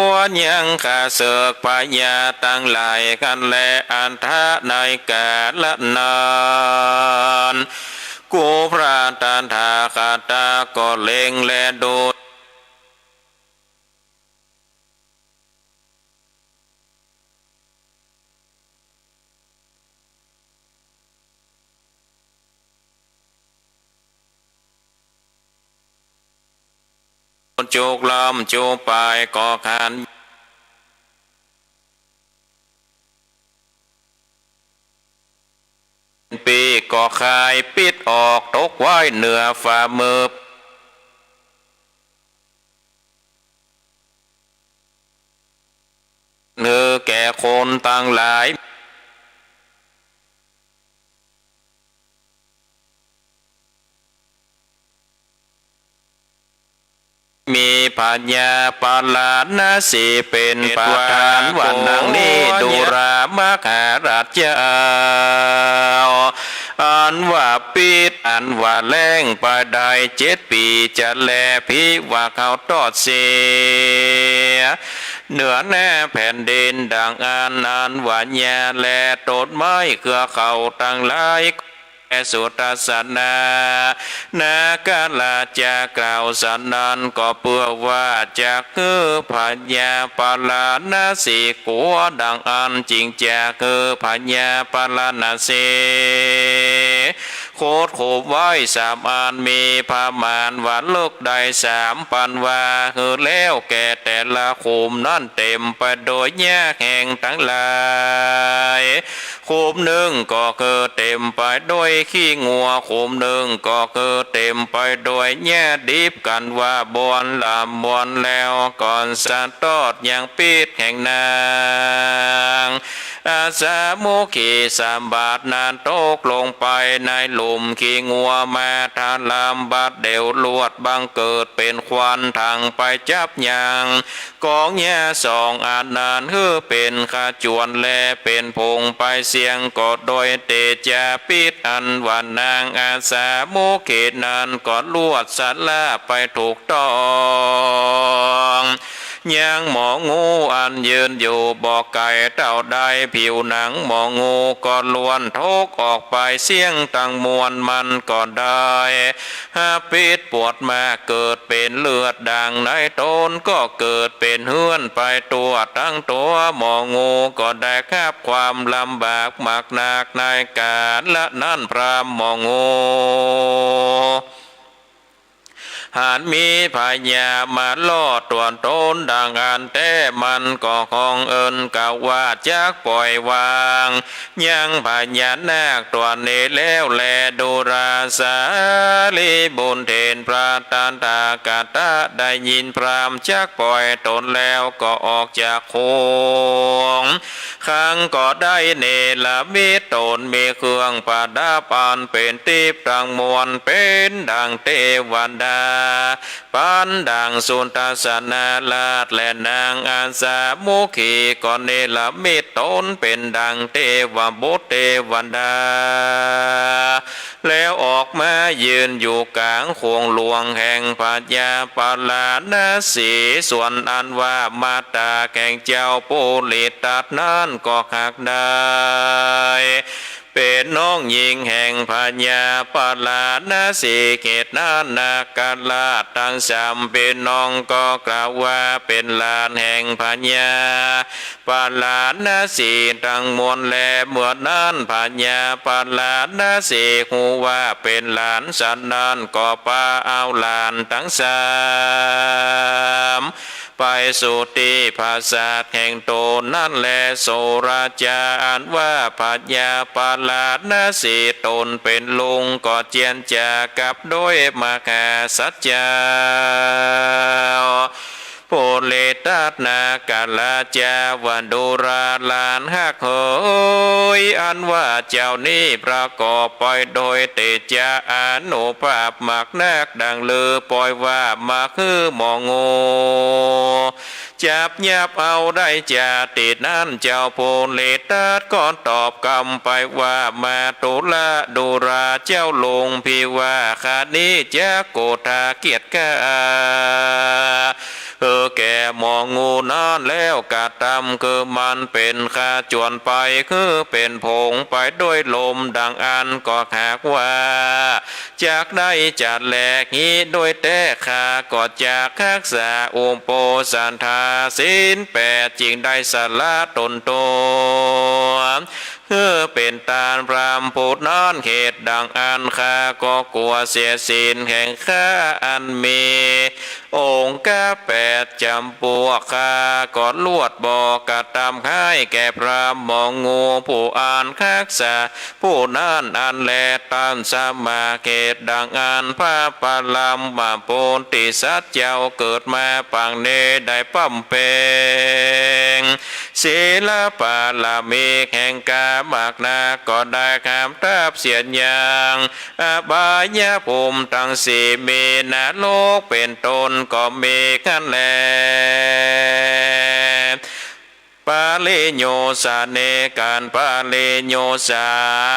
วยังข้าศึกพญาตังหลายหั้นแล อัฏฐะ ในกาละนั้น กูพระตถาคตะก็เล็งแลดู จุกล้อมจุปายก็ขัน ปีกก็คายปิดออกตกไว้เหนือฝ่ามือ หื้อแก่คนตังหลาย มีพญาปาราณสีเป๋นประธานว่านังนี้ ดูรา มหาราชเจ้า อันว่าปิด อันว่าแล้งไปได้เจ็ดปี๋จะแล ผิว่าเขาตอดเสีย เหนือหน้าแผ่นดินดังอั้น อันว่าหญ้าและต้นไม้เครือเขาตังหลาย แก่สุทัศนา นาคราชจะกล่าวสะนั้นก็เปื้อว่าจักหื้อพญาปาราณสีกั๋วดังอั้น จึงจักหื้อพญาปาราณสี ขุดขุมไว้สามอัน มีประมาณว่าลึกได้สามปันวา หื้อแล้วแก่แต่ละขุมนั้นเต๋มไปโดยหญ้าแห้งตังหลาย ขุมนึ่งก็คือเต๋มไปโดยขี้งัว ขุมนึ่งก็คือเต๋มไปโดยหญ้าดิบ กันว่าบ่อนลำบ่อนแล้ว ก่อนสะตอดยังปิดแห่งนาง อาสามุขีสามบาทนั้นตกลงไปในหลุมขี้งัวมาทาลำ บัดเดี่ยวลวดบังเกิดเป๋นควัน ทั้งไปจับยัง ก๋องหญ้าสองอันนั้นหื้อเป๋นขจวนและเป๋นผงไปเสี้ยง ก็โดยเตจ๊ะปิดอันว่านางอาสามุขีนั้นก็ลวดสะละไปถูกต้อง ยังหมองูอันยืนอยู่บ่ไก๋เต้าใด ผิวหนังหมองูก็ล้วนถกออกไปเสี้ยงตังมวล มันก็ได้ฮับปิดปวดมาก เกิดเป๋นเลือดดังในตน ก็เกิดเป๋นเหื้อนไปทั่วตังตั๋ว หมองูก็ได้ฮับความลำบากมากนัก ในกาละนั้นพราหมณ์หมองู หันมีพญามาลอดตั๋วต๋นดังอั้นแต๊ มันก็ฮ้องเอิ้นกล่าวว่าจักป่อยวางยังพญานาคตั๋วนี้แล้วแล ดูรา สารีบุตรเถรพระตถาคตะได้ยินพราหมณ์จักป่อยต๋นแล้ว ก็ออกจากโขง ขังก็ได้เนรมิตต๋นมีเครื่องประดับอันเป๋นทิพย์ตังมวล เป๋นดังเตวดา ปานดังสุทัศนราช และนางอาสามุขีก็เนรมิตต๋นเป๋นดังเตวบุตรเตวดา แล้วออกมายืนอยู่ก๋างโขงหลวงแห่งพญาปาราณสี ส่วนอันว่ามาตาแห่งเจ้าปุริทัตนั้นก็หากได้เป๋นน้องญิงแห่งพญาปาราณสี เหตุนั้นนาคราชตังสามปี้น้องก็กล่าวว่าเป๋นหลานแห่งพญา ปาราณสีตังมวลแล เมื่อนั้นพญาปาราณสีฮู้ว่าเป๋นหลานสันนั้น ก็ปาเอาหลานตังสามไปสู่ตี้ผาสาทแห่งต๋นนั้นแล โสราจาอันว่าพญาปาราณสีต๋นเป๋นลุง ก็เจียรจากับโดยมหาสัจจา ปุริทัตนาคราชเจ้าว่า ดูราหลานฮักเหย อันว่าเจ้านี้ประกอบไปโดยเตจ๊ะอานุภาพมากนัก ดังลือป่อยว่ามาคือหมองูจับยับเอาได้จา ตี้นั้นเจ้าปุริทัตก็ตอบกำไปว่า มาตุละ ดูราเจ้าลุง ปี้ว่าข้านี้จักโกธาเกียรติข้า หื้อแก่หมองูนั้นแล้วกระตำ คือมันเป๋นขจวนไป คือเป๋นผงไปด้วยลมดังอั้น ก็หากว่าจักได้จัดแลกฮีด้วยแต๊ ข้าก็จักฮักษาอุโปสถาศีลแปด จึงได้สละต๋นตั๋ว หื้อเป๋นตานพราหมณ์ผู้นั้น เหตุดังอั้นข้าก็กั๋วเสียศีลแห่งข้าอันมีองค์กาแปด จำปวกข้าก็ลวดบ่กระตำฮ้ายแก่พราหมณ์หมองูผู้อันฮักษา ผู้นั้นอันแล ต้านสมาเหตุดังอั้น พระปรมาโพธิสัตว์เจ้าเกิดมาปางนี้ได้บำเพ็งศีลบารมีแห่งกล้ามากนัก ก็ได้ข้ามทับเสี้ยนยาง อบายภูมิตังสี่มีนรกเป๋นต้นก็มีหั้นแล ปริโยสเน ก๋านปริโยสา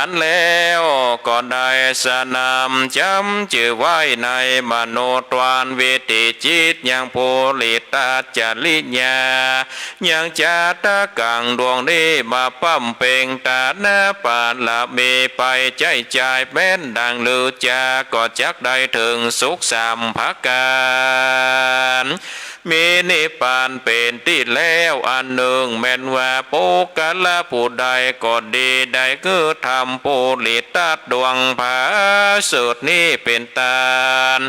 นแล้วก็ได้สนำจ๋ำจื้อไว้ในมโนทวารวิถีจิตยังปุริตจริยา ยังจาตกังดวงนี้มาบำเพ็งตานบารมีไปใจ๊จ่ายแม้นดังฤๅจา ก็จักได้เถิงสุขสามประก๋าน มีนิพพานเป๋นตี้แล้วอันนึ่ง แม้นว่าปุคคละผู้ใดก็ดี ได้หื้อธรรมปุริตตัดดวงผาเสริฐนี้เป๋นตาน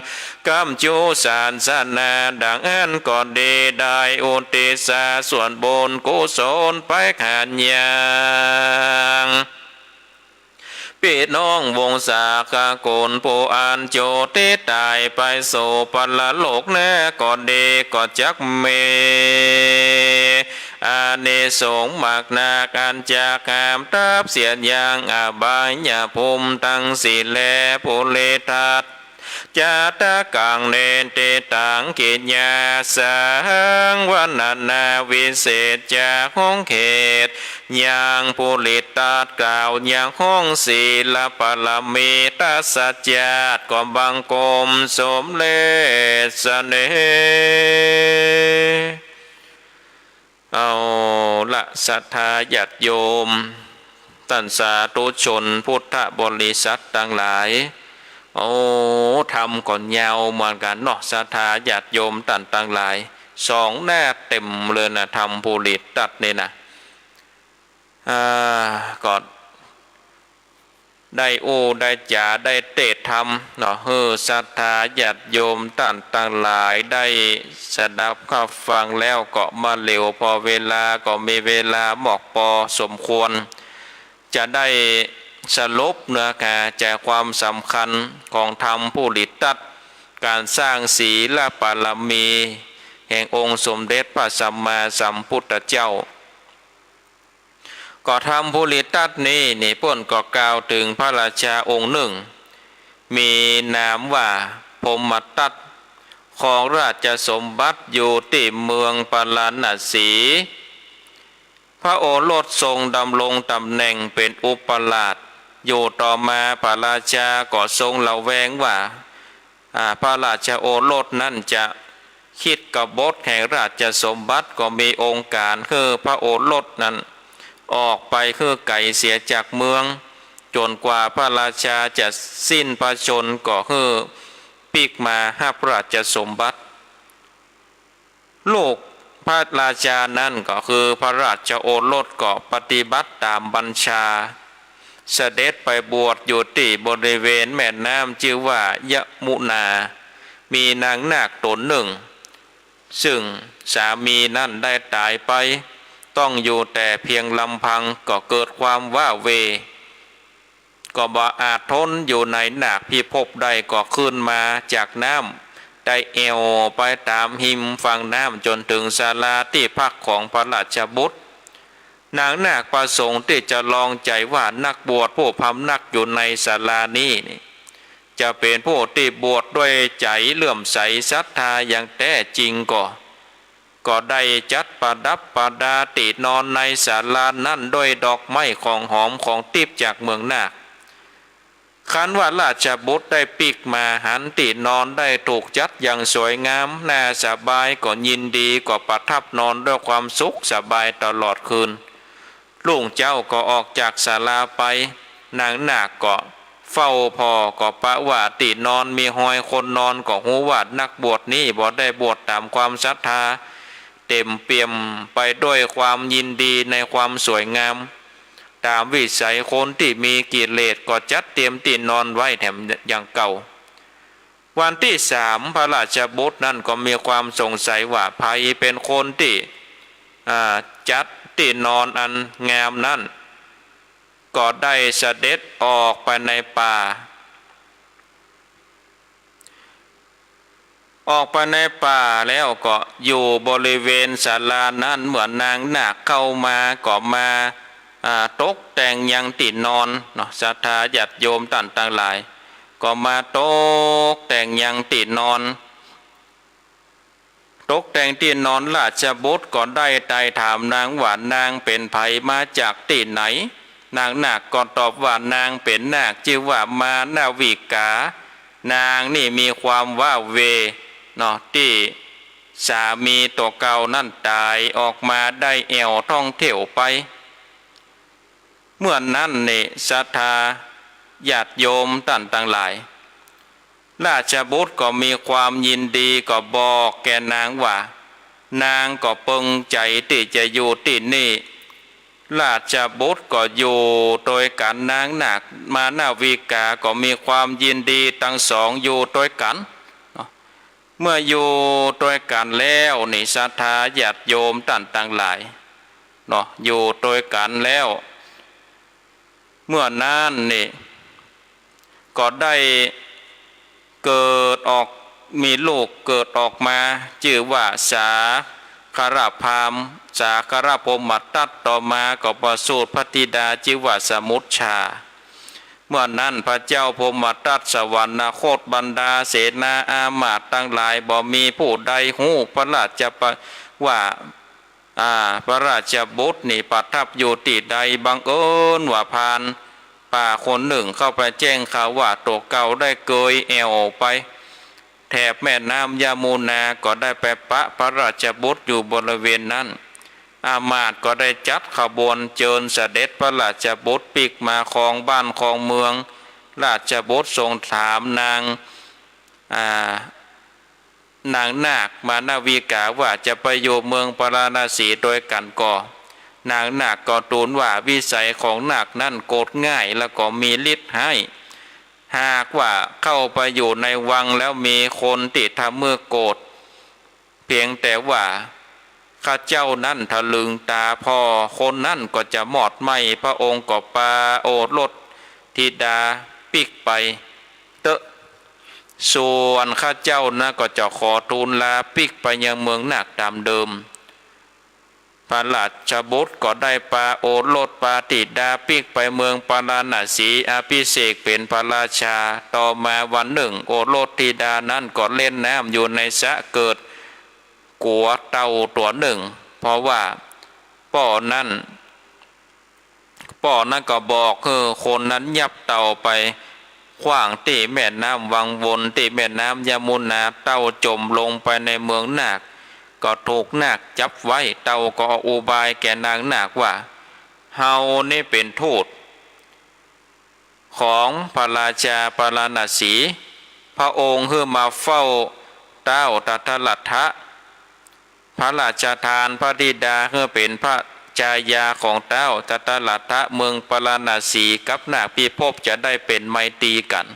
ก๋ำจู๋ศาสนาดังอั้นก็ดี ได้อุทิศส่วนบุญกุศลไปหายังปี้น้องวงศาคณะคนผู้อันจุติต๋ายไปสู่ปรโลกหน้าก็ดี ก็จักมีอานิสงส์มากนัก อันจักข้ามทับเสี้ยนยางอบายภูมิตังสี่แล ปุริตตัด จาตกัง เนติตัง กิริยาสังวรรณนาวิเศษจาของเหตุ ยังปุริตตัดกล่าวยังของศีลบารมีตัสจาตก็บังคมสมเร็จเสน่ห์ เอาละศรัทธาญาติโยม ต้านสาธุชนพุทธบริษัทตังหลาย โอ้ ธรรมก็ยาวเหมือนกั๋นเนาะ ศรัทธาญาติโยมต้านตังหลาย สองหน้าเต็มเลยนะ ธรรมปุริตตัดนี่นะ อ่า ก็ ได้อู้ได้จ๋าได้เตศน์ธรรมเนาะ หื้อศรัทธาญาติโยมต้านตังหลายได้สดับฮับฟังแล้วก็มาเหลียว ปอเวลาก็มีเวลามากปอสมควร จะได้สรุปเนื้อหาใจ๋ความสำคัญของธรรมปุริตตัด ก๋านสร้างศีลบารมีแห่งองค์สมเด็จพระสัมมาสัมพุทธเจ้า ก็ธรรมปุริตตัดนี้นี่เปิ้นก็กล่าวเถิงพระราชาองค์นึ่ง มีนามว่าพรหมทัต ครองราชสมบัติอยู่ตี้เมืองปาราณสี พระโอรสทรงดำรงต๋ำแหน่งเป๋นอุปราช อยู่ต่อมาพระราชาก็ทรงระแวงว่า อ่า พระราชโอรสนั้นจะคิดกบฏแห่งราชสมบัติ ก็มีองค์ก๋านหื้อพระโอรสนั้นออกไปหื้อไก๋เสียจากเมือง จ๋นกว่าพระราชาจะสิ้นพระชนม์ก็หื้อปิ๊กมาฮับราชสมบัติ ลูกพระราชานั้นก็คือพระราชโอรสก็ปฏิบัติต๋ามบัญชา เสด็จไปบวชอยู่ตี้บริเวณแม่น้ำจื้อว่ายมุนา มีนางนาคต๋นนึ่ง ซึ่งสามีนั้นได้ต๋ายไป ต้องอยู่แต่เพียงลำพัง ก็เกิดความว้าเหว่ ก็บ่อาจทนอยู่ในนาคพิภพได้ ก็ขึ้นมาจากน้ำ ได้แอ่วไปต๋ามฮิมฝั่งน้ำจ๋นเถิงศาลาตี้พักของพระราชบุตร นางนาคประสงค์ตี้จะลองใจ๋ว่านักบวชผู้พำนักอยู่ในศาลานี้นี่ จะเป๋นผู้ตี้บวชด้วยใจ๋เลื่อมใสศรัทธาอย่างแต๊จริงก่อ ก็ได้จัดประดับประดาตี้นอนในศาลานั้นด้วยดอกไม้ของหอมของติ๊บจากเมืองนาค คันว่าราชบุตรได้ปิ๊กมาหันตี้นอนได้ถูกจัดอย่างสวยงามน่าสบาย ก็ยินดีก็ประทับนอนด้วยความสุขสบายตลอดคืน รุ่งเจ๊าก็ออกจากศาลาไป นางนาคก็เฝ้าผ่อ ก็ปะว่าตี้นอนมีฮอยคนนอน ก็ฮู้ว่านักบวชนี้บ่ได้บวชต๋ามความศรัทธา เต๋มเปี่ยมไปด้วยความยินดีในความสวยงาม ต๋ามวิสัยคนตี้มีกิเลส ก็จัดเตรียมตี้นอนไว้แถมอย่างเก่า วันตี้สามพระราชบุตรนั้นก็มีความสงสัยว่าใผเป๋นคนตี้ อ่า จัดตี้นอนอันงามนั้น ก็ได้เสด็จออกไปในป่า ออกไปในป่าแล้วก็อยู่บริเวณศาลานั้น เมื่อนางนาคเข้ามาก็มา อ่า ตกแต่งยังตี้นอนเนาะ ศรัทธาญาติโยมต้านตังหลาย ก็มาตกแต่งยังตี้นอน ตกแต่งตี้นอน ราชบุตรก็ได้ไต่ถามนางว่า นางเป๋นใผมาจากตี้ไหน นางนาคก็ตอบว่า นางเป๋นนาคจื้อว่ามานาวิกา นางนี่มีความว้าเหว่เนาะ ตี้สามีตั๋วเก่านั้นต๋าย ออกมาได้แอ่วท่องเที่ยวไป เมื่อนั้นนี่ศรัทธาญาติโยมต้านตังหลาย ราชบุตรก็มีความยินดีก็บอกแก่นางว่า นางก็เปิงใจ๋ตี้จะอยู่ตี้นี่ ราชบุตรก็อยู่ตวยกั๋น นางนาคมานาวิกาก็มีความยินดีตังสองอยู่ตวยกั๋นเนาะ เมื่ออยู่ตวยกั๋นแล้วนี่ศรัทธาญาติโยมต้านตังหลายเนาะ อยู่ตวยกั๋นแล้ว เมื่อนั้นนี่ก็ได้เกิดออก มีลูกเกิดออกมาจื้อว่าสาครพราหมณ์ สาครพรหมทัต ต่อมาก็ประสูติพระธิดาจื้อว่าสมุจฉา เมื่อนั้นพระเจ้าพรหมทัตสวรรคต บรรดาเสนาอามาตย์ตังหลายบ่มีผู้ใดฮู้พระราชปะ ว่า อ่า พระราชบุตรนี่ประทับอยู่ตี้ใด บังเอิญว่าผ่านป่าคนนึ่งเข้าไปแจ้งข่าวว่าตั๋วเก่าได้เกยแอ่วไปแถบแม่น้ำยมุนา ก็ได้ไปปะพระราชบุตรอยู่บริเวณนั้น อามาตย์ก็ได้จัดขบวนเจิญเสด็จพระราชบุตรปิ๊กมาครองบ้านครองเมือง ราชบุตรทรงถามนาง อ่า นางนาคมานาวิกาว่าจะไปอยู่เมืองปาราณสีตวยกั๋นก่อ นางนาคก็ทูลว่าวิสัยของนาคนั้นโกรธง่าย แล้วก็มีฤทธิ์ฮ้าย หากว่าเข้าไปอยู่ในวังแล้วมีคนตี้ทำหื้อโกรธ เพียงแต่ว่าข้าเจ้านั้นทะลึงต๋าผ่อ คนนั้นก็จะมอดไหม้ พระองค์ก็ปาโอรสธิดาปิ๊กไปเต๊อะ ส่วนข้าเจ้านะก็จะขอทูลลาปิ๊กไปยังเมืองนาคต๋ามเดิม พระราชบุตรก็ได้ปาโอรสปาธิดาปิ๊กไปเมืองปาราณสี อภิเษกเป๋นพระราชา ต่อมาวันนึ่งโอรสธิดานั้นก็เล่นน้ำอยู่ในสระ เกิดกั๋วเต่าตั๋วนึ่ง เพราะว่าป้อนั้น ป้อนั้นก็บอกหื้อคนนั้นยับเต่าไปขว้างตี้แม่น้ำวังวน ตี้แม่น้ำยมุนา เต่าจ๋มลงไปในเมืองนาค ก็ถูกนาคจับไว้ เต่าก็ออกอุบายแก่นางนาคว่า เฮานี้เป๋นทูตของพระราชาปาราณสี พระองค์หื้อมาเฝ้าต๊าวทัตตรัตถะ พระราชทานพระธิดาหื้อเป๋นพระจายาของต๊าวทัตตรัตถะ เมืองปาราณสีกับนาคพิภพจะได้เป๋นไมตรีกั๋น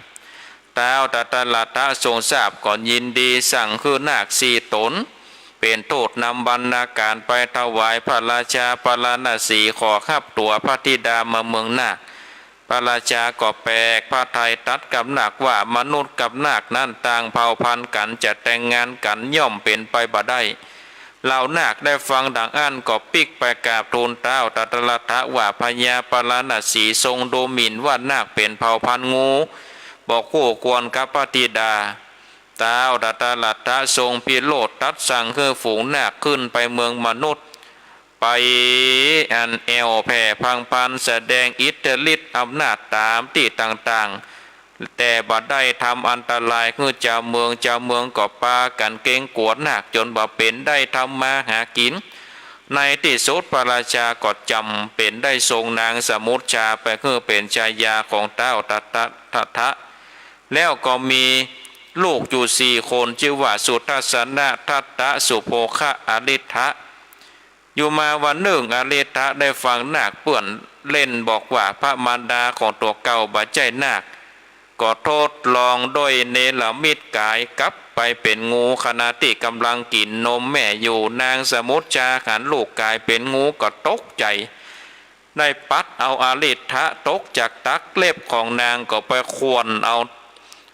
ต๊าวทัตตรัตถะทรงทราบก็ยินดีสั่งหื้อนาคสี่ต๋นเป๋นทูตนำบรรณาการไปถวายพระราชาปาราณสี ขอฮับตั๋วพระธิดามาเมืองนาค พระราชาก็แปลกพระทัยตรัสกับนาคว่า มนุษย์กับนาคนั้นต่างเผ่าพันธุ์กั๋น จะแต่งงานกั๋นย่อมเป๋นไปบ่ได้ เหล่านาคได้ฟังดังอั้นก็ปิ๊กไปกราบทูลต๊าวทัตตรัตถะว่า พญาปาราณสีทรงดูหมิ่นว่านาคเป๋นเผ่าพันธุ์งู บ่คู่ควรกับพระธิดา ต๊าวทัตตรัตถะทรงพิโรธตรัสสั่งหื้อฝูงนาคขึ้นไปเมืองมนุษย์ ไปอันแอ่วแผ่พังพรรณ แสดงอิทธิฤทธิ์อำนาจต๋ามตี้ต่างๆ แต่บ่ได้ทำอันตรายหื้อจาวเมือง จาวเมืองก็ปากั๋นเกรงกั๋วนาคจ๋นบ่เป๋นได้ทำมาหากิ๋น ในตี้สุดพระราชาก็จ๋ำเป๋นได้ทรงนางสมุจฉาไปหื้อเป๋นจายาของต๊าวทัตตรัตถะ แล้วก็มีลูกอยู่สี่คน จื้อว่าสุทัสสนะ ทัตตะ สุโภคะ อริฏฐะ อยู่มาวันนึ่งอริฏฐะได้ฟังนาคเปื้อนเล่นบอกว่าพระมารดาของตั๋วเก่าบ่ใจ้นาค ก็ทดลองด้วยเนรมิตก๋ายกลับไปเป๋นงู ขณะตี้ก่ำลังกิ๋นนมแม่อยู่ นางสมุจฉาหันลูกก๋ายเป๋นงูก็ตกใจ๋ ได้ปัดเอาอริฏฐะตกจากตัก เล็บของนางก็ไปข่วนเอา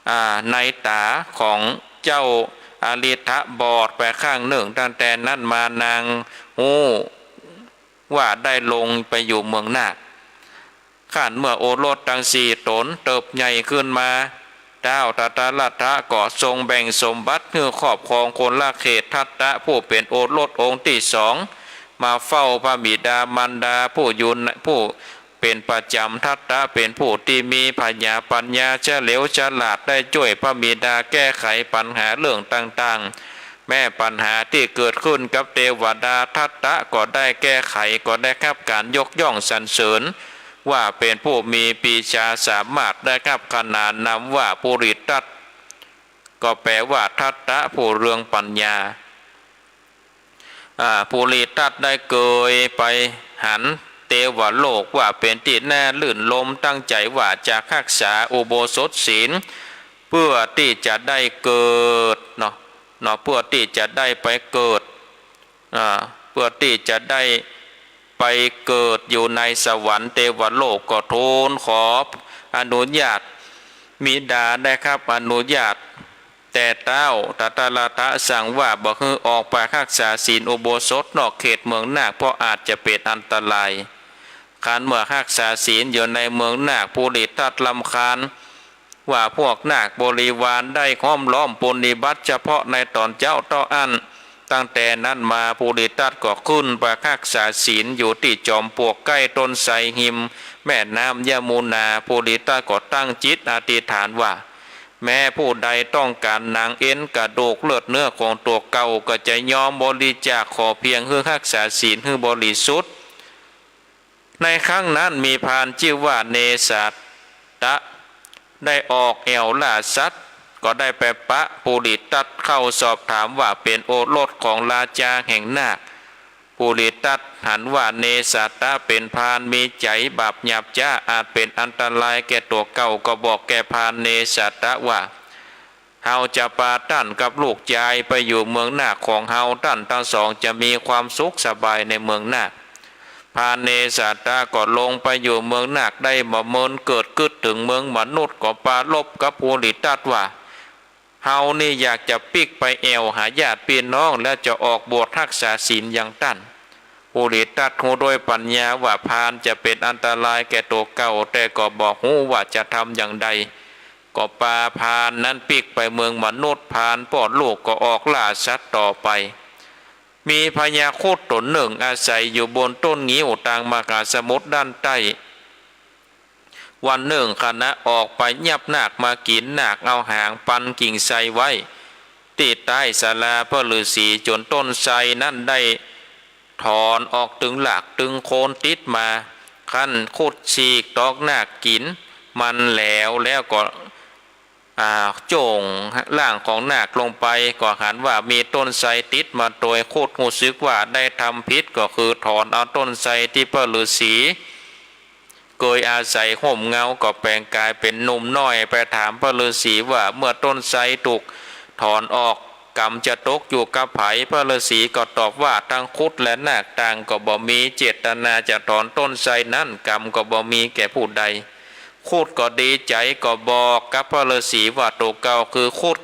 อ่า ในต๋าของเจ้าอริฏฐะบอดไปข้างนึ่ง ตั้งแต่นั้นมานางฮู้ว่าได้ลงไปอยู่เมืองนาค ครั้นเมื่อโอรสตังสี่ต๋นเติบใหญ่ขึ้นมา ท้าวทัตตรัตถะก็ทรงแบ่งสมบัติหื้อครอบครองคนละเขต ทัตตะผู้เป๋นโอรสองค์ตี้สอง มาเฝ้าพระบิดามารดาผู้อยู่ใน ผู้เป๋นประจ๋ำ ทัตตะเป๋นผู้ตี้มีผญาปัญญาเฉลียวฉลาด ได้จ้วยพระบิดาแก้ไขปัญหาเรื่องต่างๆ แม้ปัญหาตี้เกิดขึ้นกับเตวดา ทัตตะก็ได้แก้ไข ก็ได้ฮับก๋านยกย่องสรรเสริญ ว่าเป๋นผู้มีปีชาสามารถ ได้ฮับขนานนามว่าปุริตตัต ก็แปลว่าทัตตะผู้เรืองปัญญา อ่า ปุริตตัตได้เกยไปหันเตวโลกว่าเป๋นตี้น่ารื่นรม ตั้งใจ๋ว่าจะฮักษาอุโบสถศีล เปื้อตี้จะได้เกิดเนาะ เนาะ เปื้อตี้จะได้ไปเกิด อ่า เปื้อตี้จะได้ไปเกิดอยู่ในสวรรค์เตวโลก ก็ทูลขออนุญาตบิดาได้ฮับอนุญาต แต่ท้าวทัตตรัตถะสั่งว่าบ่หื้อออกไปฮักษาศีลอุโบสถนอกเขตเมืองนาค เพราะอาจจะเป๋นอันตราย ครั้นเมื่อฮักษาศีลอยู่ในเมืองนาค ปุริตตัตรำคาญ ว่าพวกนาคบริวารได้ห้อมล้อมปรนนิบัติเฉพาะในต๋อนเจ๊าเต้าอั้น ตั้งแต่นั้นมาปุริตตัตก็ขึ้นไปฮักษาศีลอยู่ตี้จอมปลวกใก้ต้นไทรฮิมแม่น้ำยมุนา ปุริตตัตก็ตั้งจิตอธิษฐานว่า แม้ผู้ใดต้องก๋านหนังเอ็นกระดูกเลือดเนื้อของตั๋วเก่า ก็จะยอมบริจาคขอเพียงหื้อฮักษาศีลหื้อบริสุทธิ์ ในครั้งนั้นมีพราหมณ์จื้อว่าเนสาตะ ได้ออกแอ่วล่าสัตว์ ก็ได้ไปปะปุริตตัตเข้าสอบถามว่าเป๋นโอรสของราชาแห่งนาค ปุริตตัตหันว่าเนสาตะเป๋นพราหมณ์มีใจ๋บาปหยาบจ๊า อาจเป๋นอันตรายแก่ตั๋วเก่า ก็บอกแก่พราหมณ์เนสาตะว่า เฮาจะปาต้านกับลูกจายไปอยู่เมืองนาคของเฮา ต้านตังสองจะมีความสุขสบายในเมืองนาค พราหมณ์เนสาตะก็ลงไปอยู่เมืองนาคได้บ่เมิน เกิดกึ๊ดเถิงเมืองมนุษย์ ก็ปรารภกับปุริตตัตว่า เฮานี่อยากจะปิ๊กไปแอ่วหาญาติปี้น้อง แล้วจะออกบวชฮักษาศีลอย่างต้าน ปุริตตัตฮู้ด้วยปัญญาว่าพราหมณ์จะเป๋นอันตรายแก่ตั๋วเก่า แต่ก็บ่ฮู้ว่าจะทำอย่างใด ก็ปาพราหมณ์นั้นปิ๊กไปเมืองมนุษย์ พราหมณ์ป้อลูกก็ออกล่าสัตว์ต่อไป มีพญาครุฑต๋นนึ่งอาศัยอยู่บนต้นงิ้วตางมหาสมุทรด้านใต้ วันนึ่งขณะออกไปยับนาคมากิ๋น นาคเอาหางปันกิ่งไทรไว้ตี้ใต้ศาลา พระฤๅษีจ๋นต้นไทรนั้นได้ถอนออกตึงหลากตึงโคนติดมา ครั้นครุฑฉีกต๊อกนาคกิ๋นมันแล้ว แล้วก็ อ่า โจ้งร่างของนาคลงไป ก็หันว่ามีต้นไทรติดมาตวย ครุฑฮู้สึกว่าได้ทำผิด ก็คือถอนเอาต้นไทรตี้พระฤๅษีเกยอาศัยฮ่มเงา ก็แป๋งก๋ายเป๋นหนุ่มน้อย ไปถามพระฤๅษีว่าเมื่อต้นไทรถูกถอนออก กรรมจะตกอยู่กับใผ พระฤๅษีก็ตอบว่าทั้งครุฑและนาคต่างก็บ่มีเจตนาจะถอนต้นไทรนั้น กรรมก็บ่มีแก่ผู้ใด ครุฑก็ดีใจ๋ ก็บอกกับพระฤๅษีว่าตั๋วเก่าคือครุฑ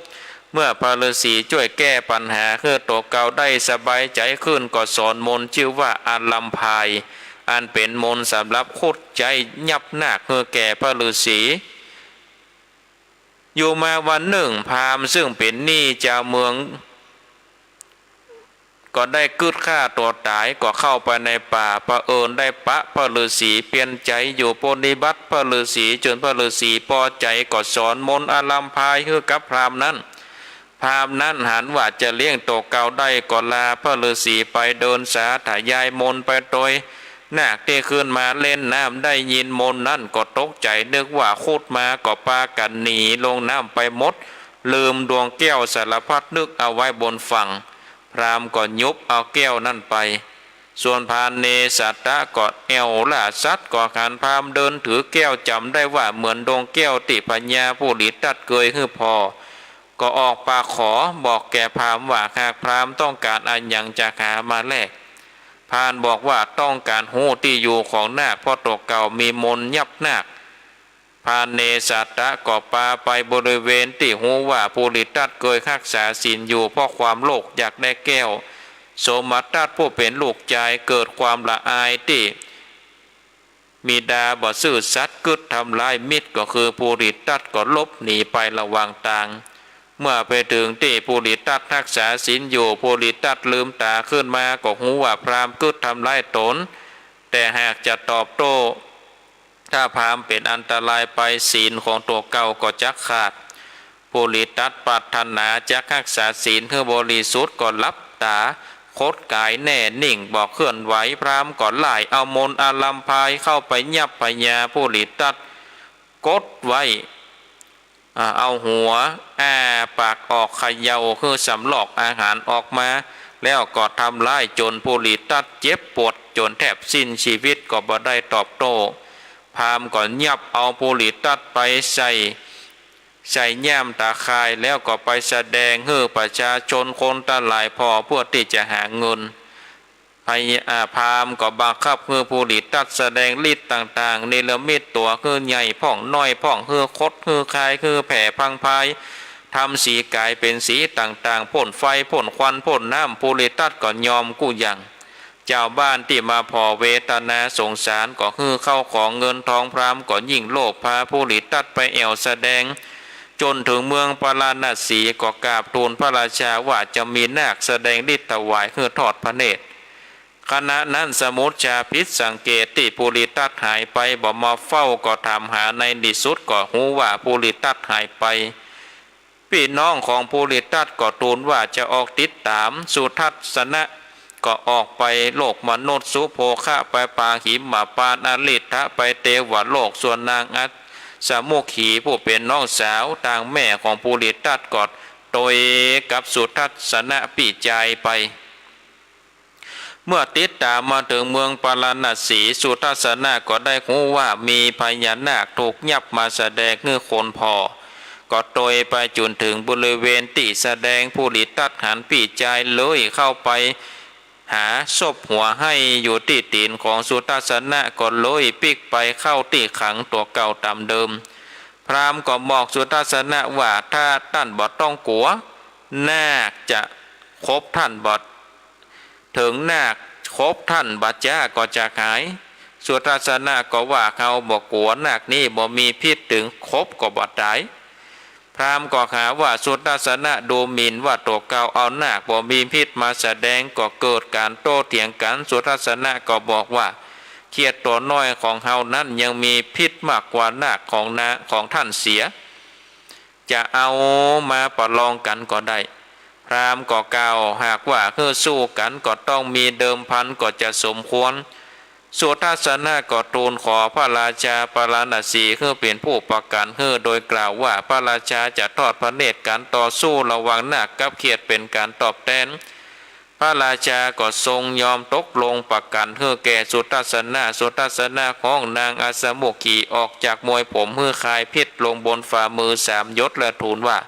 เมื่อพระฤๅษีจ้วยแก้ปัญหาหื้อตั๋วเก่าได้สบายใจ๋ขึ้น ก็สอนมนต์จื้อว่าอารัมภาย อันเป๋นมนต์สำหรับครุฑใจ๊ยับนาคหื้อแก่พระฤๅษี อยู่มาวันนึ่ง พราหมณ์ซึ่งเป๋นหนี้จาวเมือง ก็ได้กึ๊ดฆ่าตั๋วต๋าย ก็เข้าไปในป่า เผอิญได้ปะพระฤๅษีเปียรใจ๋อยู่ปรนนิบัติพระฤๅษี จ๋นพระฤๅษีปอใจ๋ ก็สอนมนต์อารัมภายหื้อกับพราหมณ์นั้น พราหมณ์นั้นหันว่าจะเลี้ยงตั๋วเก่าได้ ก็ลาพระฤๅษีไปเดินสาธยายมนต์ไปตวย นาคตี้ขึ้นมาเล่นน้ำได้ยินมนต์นั้นก็ตกใจ๋ นึกว่าครุฑมา ก็ปากั๋นหนีลงน้ำไปหมด ลืมดวงแก้วสารพัดนึกเอาไว้บนฝั่ง พราหมณ์ก็ยุบเอาแก้วนั้นไป ส่วนพรานเนสาตะก็แอ่วล่าสัตว์ ก็หันพราหมณ์เดินถือแก้ว จ๋ำได้ว่าเหมือนดวงแก้วตี้พญาปุริตตัตถ์เกยหื้อผ่อ ก็ออกปากขอบอกแก่พราหมณ์ว่า หากพราหมณ์ต้องก๋านอะหยังจะหามาแลก พรานบอกว่าต้องก๋านฮู้ตี้อยู่ของนาค เพราะตั๋วเก่ามีมนต์ยับนาค พรานเนสาตะก็ปาไปบริเวณตี้ฮู้ว่าปุริตตัตถ์เกยฮักษาศีลอยู่ เพราะความโลภอยากได้แก้ว โสมตัสผู้เป๋นลูกจายเกิดความละอายตี้ บิดาบ่ซื่อสัตย์กึ๊ดทำร้ายมิตร ก็คือปุริตตัตถ์ก็หลบหนีไประหว่างตาง เมื่อไปเถิงตี้ปุริตตัตถ์ฮักษาศีลอยู่ ปุริตตัตถ์ลืมต๋าขึ้นมาก็ฮู้ว่าพราหมณ์กึ๊ดทำร้ายต๋น แต่หากจะตอบโต้ ถ้าพราหมณ์เป๋นอันตรายไป ศีลของตั๋วเก่าก็จักขาด ปุริตตัตถ์ปรารถนาจักฮักษาศีลหื้อบริสุทธิ์ ก็หลับต๋า คดก๋ายแน่นิ่งบ่เคลื่อนไหว พราหมณ์ก็ล่ายเอามนต์อารัมภายเข้าไปยับพญาปุริตตัตถ์ กดไว้ อ่า เอาหัวอ้าปากออกเขย่าหื้อสำรอกอาหารออกมา แล้วก็ทำร้ายจ๋นปุริตตัตถ์เจ็บปวดจ๋นแทบสิ้นชีวิต ก็บ่ได้ตอบโต้ พราหมณ์ก็ยับเอาปุริตตัตถ์ไปใส่ ใส่ย่ามต๋าข่าย แล้วก็ไปแสดงหื้อประชาชนคนตังหลายผ่อเพื่อตี้จะหาเงิน พญา อ่า พราหมณ์ก็บังคับหื้อปุริตตัตถ์แสดงฤทธิ์ต่างๆ เนรมิตตั๋วหื้อใหญ่พ่องน้อยพ่อง หื้อคดหื้อคาย หื้อแผ่พังพาย ทำสีก๋ายเป๋นสีต่างๆ พ่นไฟพ่นควันพ่นน้ำ ปุริตตัตถ์ก็ยอมกู้อย่าง จาวบ้านตี้มาผ่อเวทนาสงสารก็หื้อเข้าของเงินทอง พราหมณ์ก็ยิ่งโลภ พาปุริตตัตถ์ไปแอ่วแสดง จ๋นเถิงเมืองปาราณสี ก็กราบทูลพระราชาว่าจะมีนาคแสดงฤทธิ์ถวายหื้อทอดพระเนตร ขณะนั้นสมุจฉาผิดสังเกตตี้ปุริตตัตถ์หายไป บ่มาเฝ้า ก็ถามหา ในที่สุดก็ฮู้ว่าปุริตตัตถ์หายไป ปี้น้องของปุริตตัตถ์ก็ทูลว่าจะออกติดต๋าม สุทัศนะก็ออกไปโลกมนุษย์ สุโภคะไปปางหิมพานต์ อริฏฐะไปเตวโลก ส่วนนางอัสสมุขีผู้เป๋นน้องสาวตางแม่ของปุริตตัตถ์ก็ตวยกับสุทัศนะปี้จายไป เมื่อติดต๋ามมาเถิงเมืองปาราณสี สุทัศนะก็ได้ฮู้ว่ามีพญานาคถูกยับมาแสดงหื้อคนผ่อ ก็ตวยไปจ๋นเถิงบริเวณตี้แสดง ปุริตตัตถ์หันปี้จายเลยเข้าไปหาซบหัวไห้อยู่ตี้ตี๋นของสุทัศนะ ก็เลยปิ๊กไปเข้าตี้ขังตั๋วเก่าต๋ามเดิม พราหมณ์ก็บอกสุทัศนะว่า ถ้าต้านบ่ต้องกั๋ว นาคจะขบต้านบ่ เถิงนาคขบต้านบ่จ้าก็จะหาย สุทัศนะก็ว่า เฮาบ่กั๋ว นาคนี้บ่มีพิษ เถิงขบก็บ่ต๋าย พราหมณ์ก็หาว่าสุทัศนะดูหมิ่นว่าตั๋วเก่าเอานาคบ่มีพิษมาแสดง ก็เกิดก๋านโต้เถียงกั๋น สุทัศนะก็บอกว่า เขียดตั๋วน้อยของเฮานั้นยังมีพิษมากกว่านาคของนา ของต้านเสีย จะเอามาประลองกั๋นก็ได้ พราหมณ์ก็กล่าว หากว่าหื้อสู้กั๋นก็ต้องมีเดิมพันก็จะสมควร สุทัศนะก็ทูลขอพระราชาปาราณสีหื้อเป๋นผู้ประกั๋นหื้อ โดยกล่าวว่า พระราชาจะทอดพระเนตรก๋านต่อสู้ระหว่างนาคกับเขียดเป๋นก๋านตอบแตน พระราชาก็ทรงยอมตกลงประกั๋นหื้อแก่สุทัศนะ สุทัศนะฮ้องนางอัสสมุขีออกจากมวยผมหื้อคายพิษลงบนฝ่ามือสามหยด และทูลว่า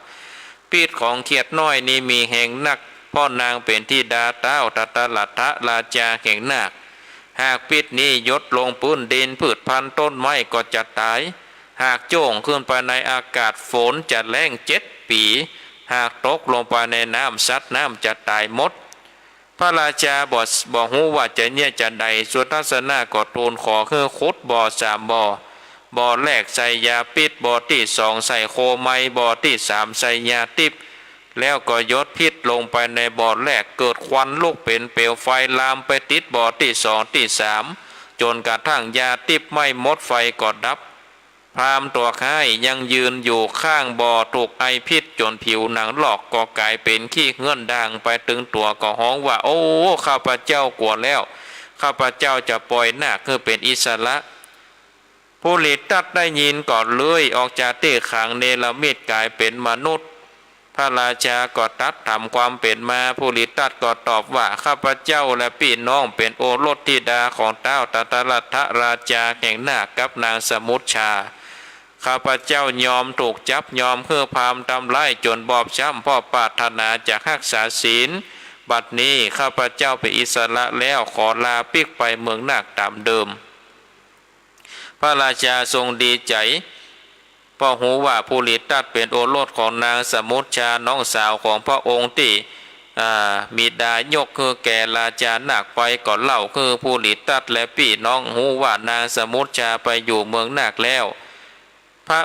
พิษของเขียดน้อยนี้มีแฮงนัก เพราะนางเป๋นธิดาต้าวธตลัทธะราชาแห่งนาค หากพิษนี้หยดลงปื้นดิน พืชพันธุ์ต้นไม้ก็จะต๋าย หากโจ้งขึ้นไปในอากาศฝนจะแล้งเจ็ดปี๋ หากตกลงไปในน้ำสัตว์น้ำจะต๋ายหมด พระราชาบ่ บ่ฮู้ว่าจะเยียะจาใด สุทัศนะก็ทูลขอหื้อขุดบ่อสามบ่อ บ่อแรกใส่ยาพิษ บ่อตี้สองใส่โคไม บ่อตี้สามใส่ยาทิพย์ แล้วก็หยดพิษลงไปในบ่อแรก เกิดควันลุกเป๋นเปลวไฟลามไปติดบ่อตี้สองตี้สาม จ๋นกระทั่งยาทิพย์ไหม้หมด ไฟก็ดับ พราหมณ์ตั๋วฮ้ายยังยืนอยู่ข้างบ่อถูกไอพิษจ๋นผิวหนังลอก ก็ก๋ายเป๋นขี้เหื้อนด่างไปตึงตั๋ว ก็ฮ้องว่า โอ้ ข้าพเจ้ากั๋วแล้ว ข้าพเจ้าจะป่อยนาคหื้อเป๋นอิสระ ปุริตตัตถ์ได้ยินก็เลื้อยออกจากตี้ขัง เนรมิตก๋ายเป๋นมนุษย์ พระราชาก็ตรัสถามความเป๋นมา ภูริทัตก็ตอบว่า ข้าพเจ้าและปี้น้องเป๋นโอรสธิดาของต๊าวทัตตรัตถราชาแห่งนาคกับนางสมุชชา ข้าพเจ้ายอมถูกจับ ยอมหื้อพราหมณ์ทำร้ายจ๋นบอบช้ำ เพราะปรารถนาจะฮักษาศีล บัดนี้ข้าพเจ้าเป๋นอิสระแล้ว ขอลาปิ๊กไปเมืองนาคต๋ามเดิม พระราชาทรงดีใจ๋ เพราะฮู้ว่าภูริทัตเป๋นโอรสของนางสมุชชา น้องสาวของพระองค์ตี้ อ่า บิดายกหื้อแก่ราชานาคไป ก็เล่าหื้อภูริทัตและปี้น้องฮู้ว่านางสมุชชาไปอยู่เมืองนาคแล้ว พระ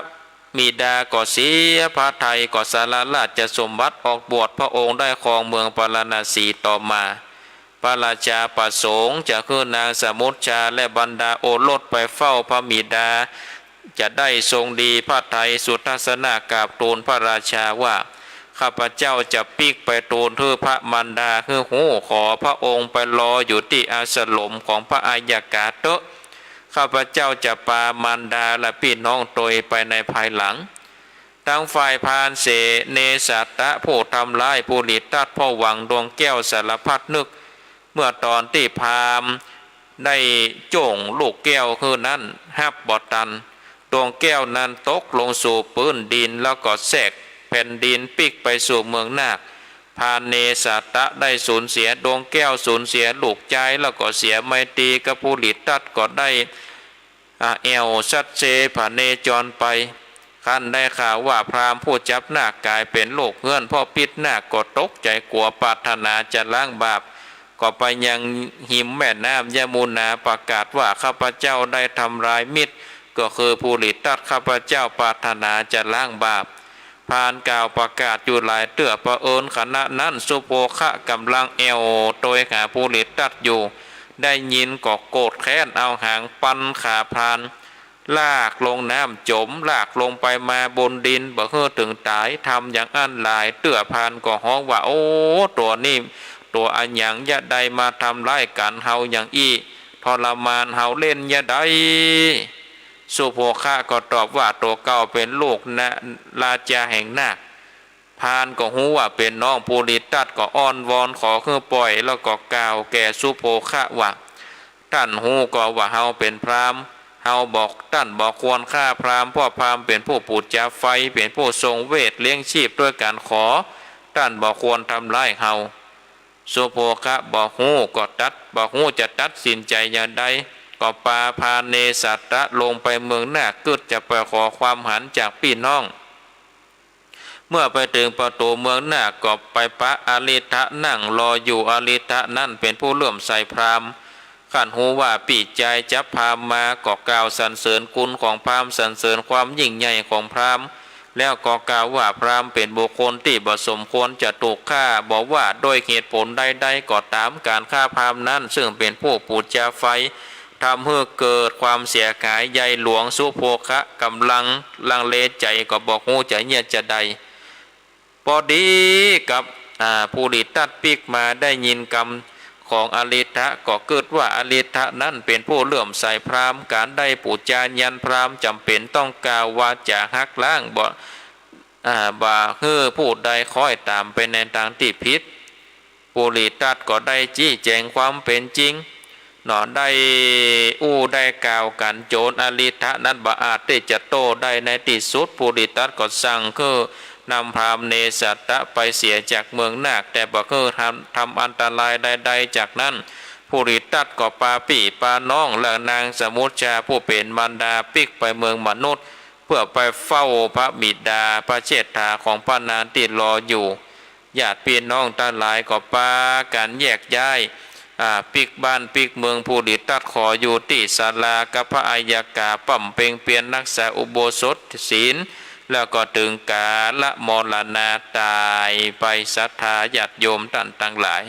บิดาก็เสียพระทัย ก็สละราชสมบัติออกบวช พระองค์ได้ครองเมืองปาราณสีต่อมา พระราชาประสงค์จะหื้อนางสมุชชาและบรรดาโอรสไปเฝ้าพระบิดา จะได้ทรงดีพระทัย สุทัศนะกราบทูลพระราชาว่า ข้าพเจ้าจะปิ๊กไปทูลหื้อพระมารดาหื้อฮู้ ขอพระองค์ไปรออยู่ตี้อาสรมของพระอัยยกาเต๊อะ ข้าพเจ้าจะปามารดาและปี้น้องตวยไปในภายหลัง ตางฝ่ายพรานเสนสัตตะผู้ทำร้ายภูริทัตเพราะหวังดวงแก้วสารพัดนึก เมื่อต๋อนตี้พราหมณ์ได้โจ้งลูกแก้วหื้อนั้นฮับบ่ตัน ดวงแก้วนั้นตกลงสู่ปื๊นดิน แล้วก็แสกแผ่นดินปิ๊กไปสู่เมืองนาค พรานเนสัตตะได้สูญเสียดวงแก้ว สูญเสียลูกจาย แล้วก็เสียไมตรีกับภูริทัต ก็ได้ อ่า แอ่วสัตเซผะเนจรไป ครั้นได้ข่าวว่าพราหมณ์ผู้จับนาคก๋ายเป๋นลูกเฮื้อน เพราะปิษนาคก็ตกใจ๋กั๋ว ปรารถนาจะล้างบาป ก็ไปยังฮิมแม่น้ำยมุนา ประกาศว่า ข้าพเจ้าได้ทำลายมิตร ก็คือภูริทัต ข้าพเจ้าปรารถนาจะล้างบาป พรานกล่าวประกาศอยู่หลายเตื้อ เผอิญขณะนั้นสุโภคะก่ำลังแอ่วตวยหาภูริทัตอยู่ ได้ยินก็โกรธแค้น เอาหางปันขาพราน ลากลงน้ำจ๋ม ลากลงไปมาบนดิน บ่หื้อเถิงต๋าย ทำอย่างอั้นหลายเตื้อ พรานก็ฮ้องว่า โอ้ ตั๋วนี้ตั๋วอะหยังยะใด มาทำร้ายกั๋นเฮาอย่างอี้ ทรมานเฮาเล่นยะใด สุโภคะก็ตอบว่า ตั๋วเก่าเป๋นลูกนะ ราชาแห่งนาค พรานก็ฮู้ว่าเป๋นน้องภูริทัต ก็อ้อนวอนขอหื้อป่อย แล้วก็กล่าวแก่สุโภคะว่า ต้านฮู้ก่อว่าเฮาเป๋นพราหมณ์ เฮาบ่ ต้านบ่ควรฆ่าพราหมณ์ เพราะพราหมณ์เป๋นผู้ปู๋จาไฟ เป๋นผู้ทรงเวชเลี้ยงชีพด้วยก๋านขอ ต้านบ่ควรทำร้ายเฮา สุโภคะบ่ฮู้ก็ตัด บ่ฮู้จะตัดสินใจ๋อย่างใด ก็ปาพรานเนสัตตะลงไปเมืองนาค กึ๊ดจะไปขอความหันจากปี้น้อง เมื่อไปเถิงประตู๋เมืองนาค ก็ไปปะอริทะนั่งรออยู่ อริทะนั้นเป๋นผู้เลื่อมใสพราหมณ์ ครั้นฮู้ว่าปี้จายจับพราหมณ์มา ก็กล่าวสรรเสริญคุณของพราหมณ์ สรรเสริญความยิ่งใหญ่ของพราหมณ์ แล้วก็กล่าวว่าพราหมณ์เป๋นบุคคลตี้บ่สมควรจะถูกฆ่า บ่ว่าด้วยเหตุผลใดๆ ก็ต๋าม ก๋านฆ่าพราหมณ์นั้นซึ่งเป๋นผู้ปู๋จาไฟ ทำหื้อเกิดความเสียหายใหญ่หลวง สุโภคะก่ำลังลังเลใจ๋ ก็บ่ฮู้จะเยียะจะใด ปอดีกับ อ่า ภูริทัตปิ๊กมาได้ยินกำของอริทะ ก็กึ๊ดว่าอริทะนั้นเป๋นผู้เลื่อมใสพราหมณ์ ก๋านได้ปู๋จายันพราหมณ์จ๋ำเป๋นต้องกล่าววาจ๋าหักล้าง บ่ อ่า บ่หื้อผู้ใดคล้อยต๋ามไปในตางตี้ผิด ภูริทัตก็ได้จี๊แจ๋งความเป๋นจริง เนาะ ได้อู้ได้กล่าวกั๋นจ๋นอริทะนั้นบ่อาจตี้จะโต้ได้ ในตี้สุดภูริทัตก็สั่งหื้อนำพราหมณ์เนสัตตะไปเสียจากเมืองนาค แต่บ่หื้อทำ ทำอันตรายใดๆ จากนั้น ภูริทัตก็ปาปี้ปาน้องและนางสมุชชาผู้เป๋นมารดาปิ๊กไปเมืองมนุษย์ เพื่อไปเฝ้าพระบิดาพระเชษฐาของพระนางตี้รออยู่ ญาติปี้น้องตังหลายก็ปากั๋นแยกย้าย อ่า ปิ๊กบ้านปิ๊กเมือง ภูริทัตขออยู่ตี้ศาลากับพระอัยยกา บำเพ็งเปียรรักษาอุโบสถศีล แล้วก็เถิงกาลมรณะต๋ายไป ศรัทธาญาติโยมต้านตังหลาย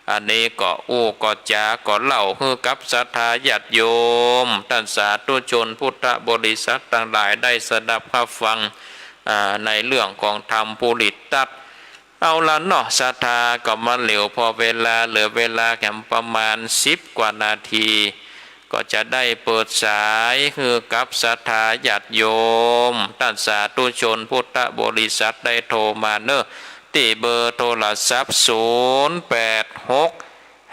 อันนี้ก็อู้ก็จาก็เล่าหื้อกับศรัทธาญาติโยมต้านสาธุชนพุทธบริษัทตังหลายได้สดับฮับฟัง อ่า ในเรื่องของธรรมภูริทัต เอาละเนาะ ศรัทธาก็มาเหลียวพอเวลา เหลือเวลาแหมประมาณสิบกว่านาที ก็จะได้เปิดสายหื้อกับศรัทธาญาติโยม ต้านสาธุชนพุทธบริษัทได้โทรมาเนาะ ตี้เบอร์โทรศัพท์ ศูนย์แปดหก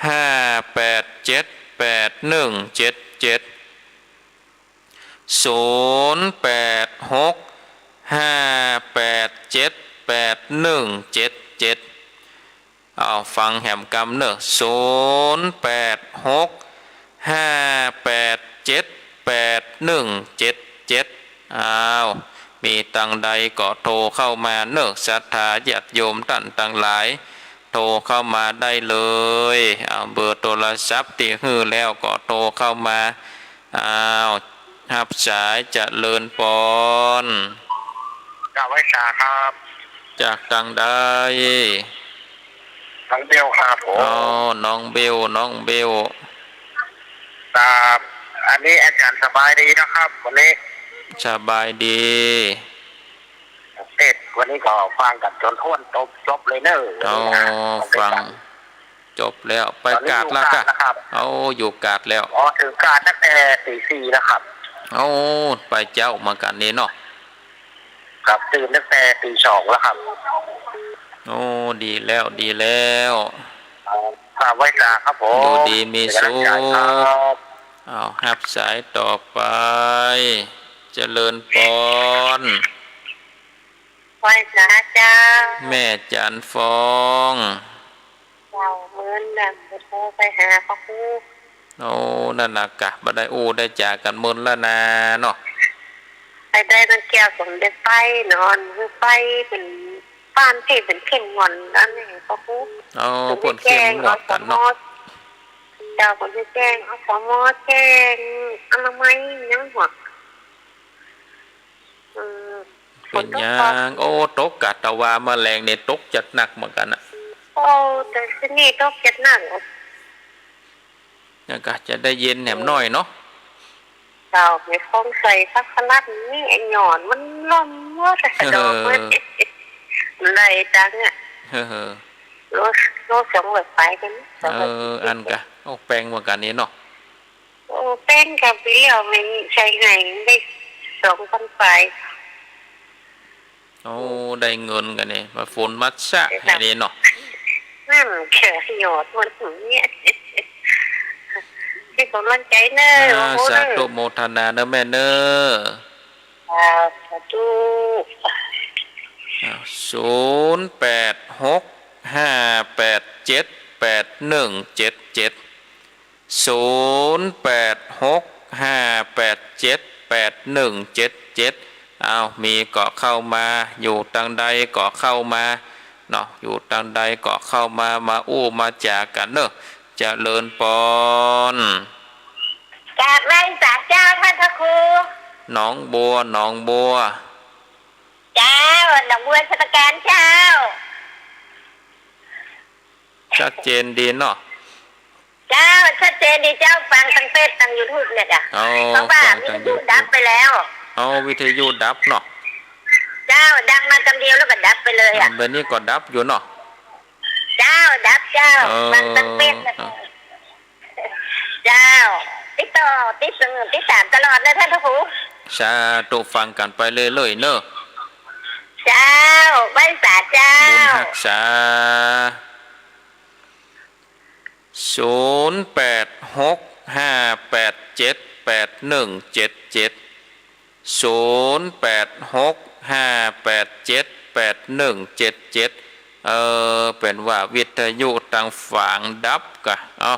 ห้าแปดเจ็ด แปดหนึ่งเจ็ดเจ็ด ศูนย์แปดหก ห้าแปดเจ็ด แปดหนึ่งเจ็ดเจ็ด เอาฟังแหมกำเนาะ ศูนย์แปดหก ห้าแปดเจ็ด แปดหนึ่งเจ็ดเจ็ด อ้าว มีตังใดก็โทรเข้ามาเนาะ ศรัทธาญาติโยมต้านตังหลาย โทรเข้ามาได้เลย เอาเบอร์โทรศัพท์ตี้หื้อแล้วก็โทรเข้ามา อ้าว ฮับสาย เจริญปอน กราบไหว้สาครับ จากตังใด น้องเบลครับผม อ๋อ น้องเบล น้องเบล ครับ อันนี้อาจารย์สบายดีนะครับ วันนี้ สบายดี เทศน์วันนี้ก็ฟังกั๋นจ๋นถ้วนจบ จบเลยเนาะ อ๋อ วันนี้นะ ฟัง จบแล้ว ไปกาดแล้วก่ะ ตอนนี้อยู่กาดแล้วครับ เอา อยู่กาดแล้ว อ๋อ ถึงกาดตั้งแต่ตีสี่แล้วครับ เอา ไปเจ๊าเหมือนกั๋นนี่เนาะ ครับ ตื่นตั้งแต่ตีสองแล้วครับ โอ้ ดีแล้ว ดีแล้ว ครับ ไหว้สาครับผม อยู่ดีมีสุข เป๋นก๋ำลังใจ๋ครับ เอา ฮับสายต่อไป เจริญปอน ไหว้สาเจ้า แม่จันทร์ฟอง เจ้า เมินแล้ว บ่โทรไปหาพระครู โอ้ นั่นน่ะก่ะ บ่ได้อู้ได้จ๋ากั๋นเมินแล้วนาเนาะ ไปได้ตั้งแก้วก็บ่ได้ไป นอน ไปเป๋นบ้านตี้เป๋นเข้มงวดอันนี้พระครู โอ้ เปิ้นเข้มงวดกั๋นเนาะ เจ้า เปิ้นจะแจ้ง อสม แจ้งอนามัย ยังหัว อืม เป๋นหยัง โอ้ ตกกาดตะวาแมลงนี่ตกจัดหนักเหมือนกั๋นน่ะ โอ้ แต่ตี้นี่ตกจัดหนัก ยังก่ะ จะได้เย็นแหมหน้อยเนาะ เจ้า ไม่ฟองใส่ผักสลัดนี่ ไอ้หย่อนมันล่มหมดอะ เออ ดอกมัน มันได้ตังค์อะ เออ โล โลสองร้อยปลายกั๋น เออ สองร้อยสี่สิบ อันก่ะ โอ้ แปงเหมือนกั๋นนี่เนาะ โอ้ แปงกับปี๋เลี้ยวมันใส่ไห้ได้สองปันปลาย โอ้ ได้เงินกั๋นนี่ มาฝนมาซะ เดี๋ยว ไอ้นี่เนาะ นั่นเชียว หยอดมันเนี่ย ให้ก๋ำลังใจ๋เน่อ อ่า โอ้โห สาธุโมทนาเน่อแม่เน่อ อ่า สาธุ อ่า ศูนย์แปดหก ห้าแปดเจ็ด แปดหนึ่งเจ็ดเจ็ด ศูนย์แปดหก ห้าแปดเจ็ด แปดหนึ่งเจ็ดเจ็ด อ้าว มีก็เข้ามา อยู่ตังใดก็เข้ามาเนาะ อยู่ตังใดก็เข้ามา มาอู้มาจ๋ากั๋นเนาะ เจริญปอน กราบไหว้สาเจ้าท่านพระครู หนองบัว หนองบัว เจ้า หนองบัวสมุทรปราการเจ้า ชัดเจนดีเนาะ เจ้า ชัดเจนดีเจ้า ฟังตางเฟซตางยูทูบเนี่ยจ้ะ อ๋อ เพราะว่า ฟังตางยูทูบ วิทยุดับไปแล้ว อ๋อ วิทยุดับเนาะ เจ้า ดังมากำเดียวแล้วก็ดับไปเลยอะ อ่า เดี๋ยวนี้ก็ดับอยู่เนาะ เจ้า ดับเจ้า เออ ฟังตางเฟซนะ เออ เจ้า ติดต่อ ติด ติดต๋ามตลอดนะท่านพระครู สาธุ ฟังกั๋นไปเรื่อยๆ เนาะ เจ้า ไหว้สาเจ้า บุญฮักษา ศูนย์แปดหก ห้าแปดเจ็ด แปดหนึ่งเจ็ดเจ็ด ศูนย์แปดหก ห้าแปดเจ็ด แปดหนึ่งเจ็ดเจ็ด เออ เป๋นว่าวิทยุตางฝางดับก่ะ เอา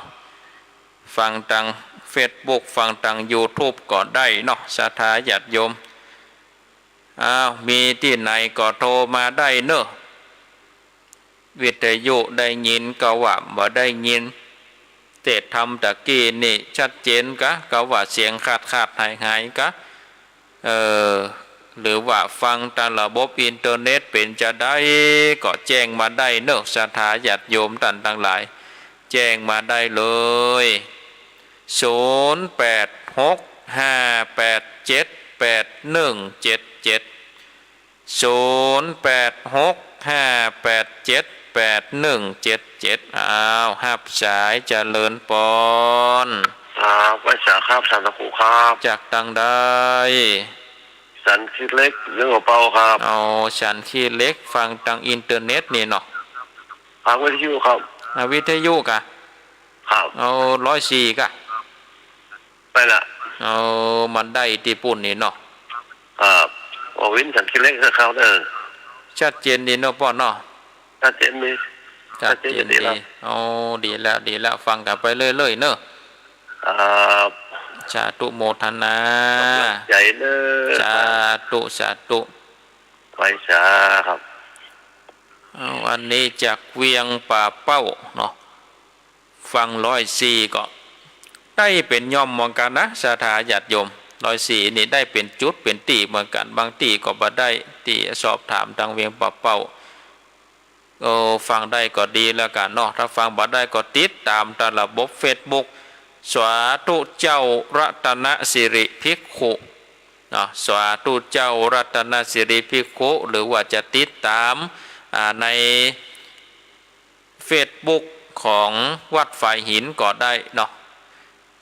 ฟังตางเฟซบุ๊ก ฟังตางยูทูบก็ได้เนาะ ศรัทธาญาติโยม อ้าว มีตี้ไหนก็โทรมาได้เนาะ วิทยุได้ยินก็ว่าบ่ได้ยิน เทศน์ธรรมตะกี้นี่ชัดเจนกะ ก็ว่าเสียงขาดๆ หายๆ กะ เออ หรือว่าฟังตางระบบอินเทอร์เน็ตเป๋นจาใด ก็แจ้งมาได้เนาะ ศรัทธาญาติโยมต้านตังหลาย แจ้งมาได้เลย ศูนย์แปดหก ห้าแปดเจ็ด แปดหนึ่งเจ็ดเจ็ด ศูนย์แปดหก ห้าแปดเจ็ด แปดหนึ่งเจ็ดเจ็ด อ้าว ฮับสาย เจริญปอน ครับ ไหว้สาครับ ท่านพระครูครับ จากตังใด สันขี้เหล็ก เวียงป่าเป้าครับ อ๋อ สันขี้เหล็ก ฟังตางอินเทอร์เน็ตนี่เนาะ ฟังวิทยุครับ อ่า วิทยุกะ ครับ เอา ร้อยสี่กะ ไปละ เอา มันได้ตี้ปู้นนี่เนาะ ครับ โอ้ วินสันขี้เหล็กนะครับ เออ ชัดเจนดีเนาะป้อเนาะ ชัดเจนดี ชัดเจนดี ชัดเจนดีแล้ว โอ้ ดีแล้ว ดีแล้ว ฟังกั๋นไปเรื่อยๆ เนาะ ครับ สาธุโมทนา ขอบใจ๋เน้อ สาธุ สาธุ ไหว้สาครับ เอา อันนี้จากเวียงป่าเป้าเนาะ ฟังร้อยสี่ก็ได้เป๋นย่อมเหมือนกั๋นนะ ศรัทธาญาติโยม ร้อยสี่นี่ได้เป๋นจุดเป๋นตี้เหมือนกั๋น บางตี้ก็บ่ได้ ตี้สอบถามตางเวียงป่าเป้า เออ ฟังได้ก็ดีแล้วกั๋นเนาะ ถ้าฟังบ่ได้ก็ติดต๋ามตางระบบเฟซบุ๊ก สาธุเจ้ารัตนสิริภิกขุเนาะ สาธุเจ้ารัตนสิริภิกขุ หรือว่าจะติดต๋าม อ่า ใน เฟซบุ๊กของวัดฝายหินก็ได้เนาะ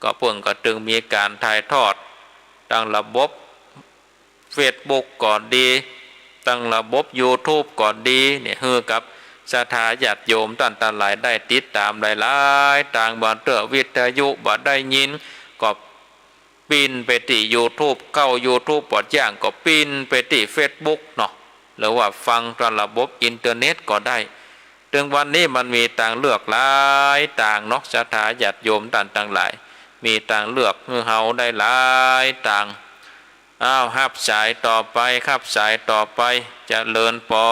ก็เปิ้นก็ตึงมีก๋านถ่ายทอดตางระบบเฟซบุ๊กก็ดี ตางระบบยูทูบก็ดีเนี่ย หื้อกับศรัทธาญาติโยมต้านตังหลายได้ติดต๋ามหลายๆ ตาง บ่าเตื้อวิทยุบ่ได้ยิน ก็ ปิ้นไปตี้ยูทูบ เข้ายูทูบบ่จ๋างก็ปิ้นไปตี้เฟซบุ๊กเนาะ หรือว่าฟังตางระบบอินเทอร์เน็ตก็ได้ ตึงวันนี้มันมีตางเลือกหลายตางเนาะ ศรัทธาญาติโยมต้านตังหลาย มีตางเลือกหื้อเฮาได้หลายตาง อ้าว ฮับสายต่อไป ฮับสายต่อไป เจริญปอ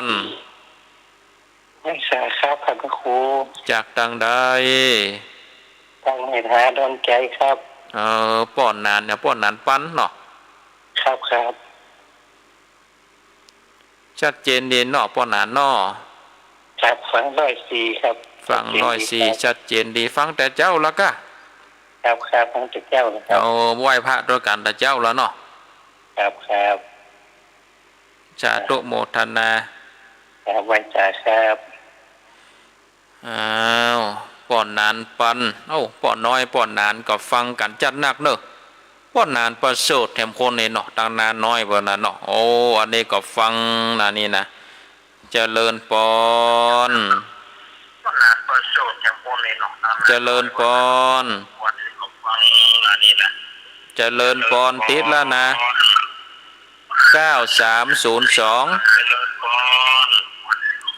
น ไหว้สาครับ ท่านพระครู จากตางใด ตางเมธาดอนใจ๋ครับ เออ ป้อหนานเนี่ย ป้อหนานปันเนาะ ครับ ครับ ชัดเจนดีเนาะ ป้อหนานเนาะ ครับ ฟังร้อยสี่ครับ ฟังร้อยสี่ ชัดเจนดีครับ ชัดเจนดี ฟังแต่เจ๊าแล้วกะ ครับ ครับ ฟังแต่เจ๊าแล้วครับ เอา ไหว้พระตวยกั๋นแต่เจ๊าแล้วเนาะ ครับ ครับ สาธุโมทนา ครับ ไหว้สาครับ อ้าว ป้อหนานปัน เอ้า ป้อน้อย ป้อหนานก็ฟังกั๋นจัดหนักเนาะ ป้อหนานประเสริฐแถมคนนี่เนาะ ตางนาน้อยเปิ้นน่ะเนาะ โอ้ อันนี้ก็ฟังนะนี่นะ เจริญปอน เจริญปอน เจริญปอน ติดแล้วนะ เก้าสามศูนย์สอง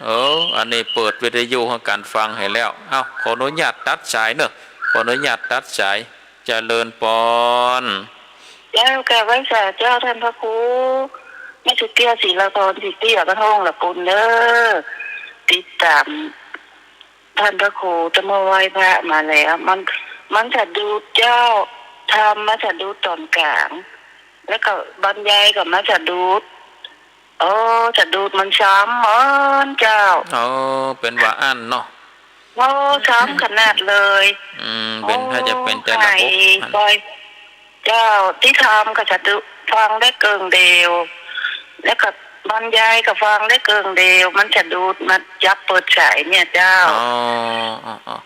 เออ อันนี้เปิดวิทยุหื้อกั๋นฟังหื้อแล้ว เอ้า ขออนุญาตตัดสายเนาะ ขออนุญาตตัดสาย เจริญปอน เจ้ากราบไหว้สาเจ้าท่านพระครู แม่สุเตี้ย ศรีละคร ศรีเตี้ย บ้านโฮ่งละปูนเน้อ ติดต๋ามท่านพระครูตั้งเมื่อไหว้พระมาแล้ว มัน มันสะดุดเจ้า ธรรมมาสะดุดต๋อนก๋าง แล้วก็บรรยายก็มาสะดุด โอ้ สะดุดมันซ้ำเหมือนเจ้า โอ้ เป๋นว่าอั้นเนาะ โอ้ ซ้ำขนาดเลย อืม เป๋น โอ้ ถ้าจะเป๋นแต่ระบบ ไข่ อัน ปอย เจ้า ตี้ธรรมก็สะดุด ฟังได้เกิ่งเดียว แล้วก็บรรยายก็ฟังได้เกิ่งเดียว มันสะดุด มันจับเปิดสายเนี่ยเจ้า อ๋อ อ๋อ อ๋อ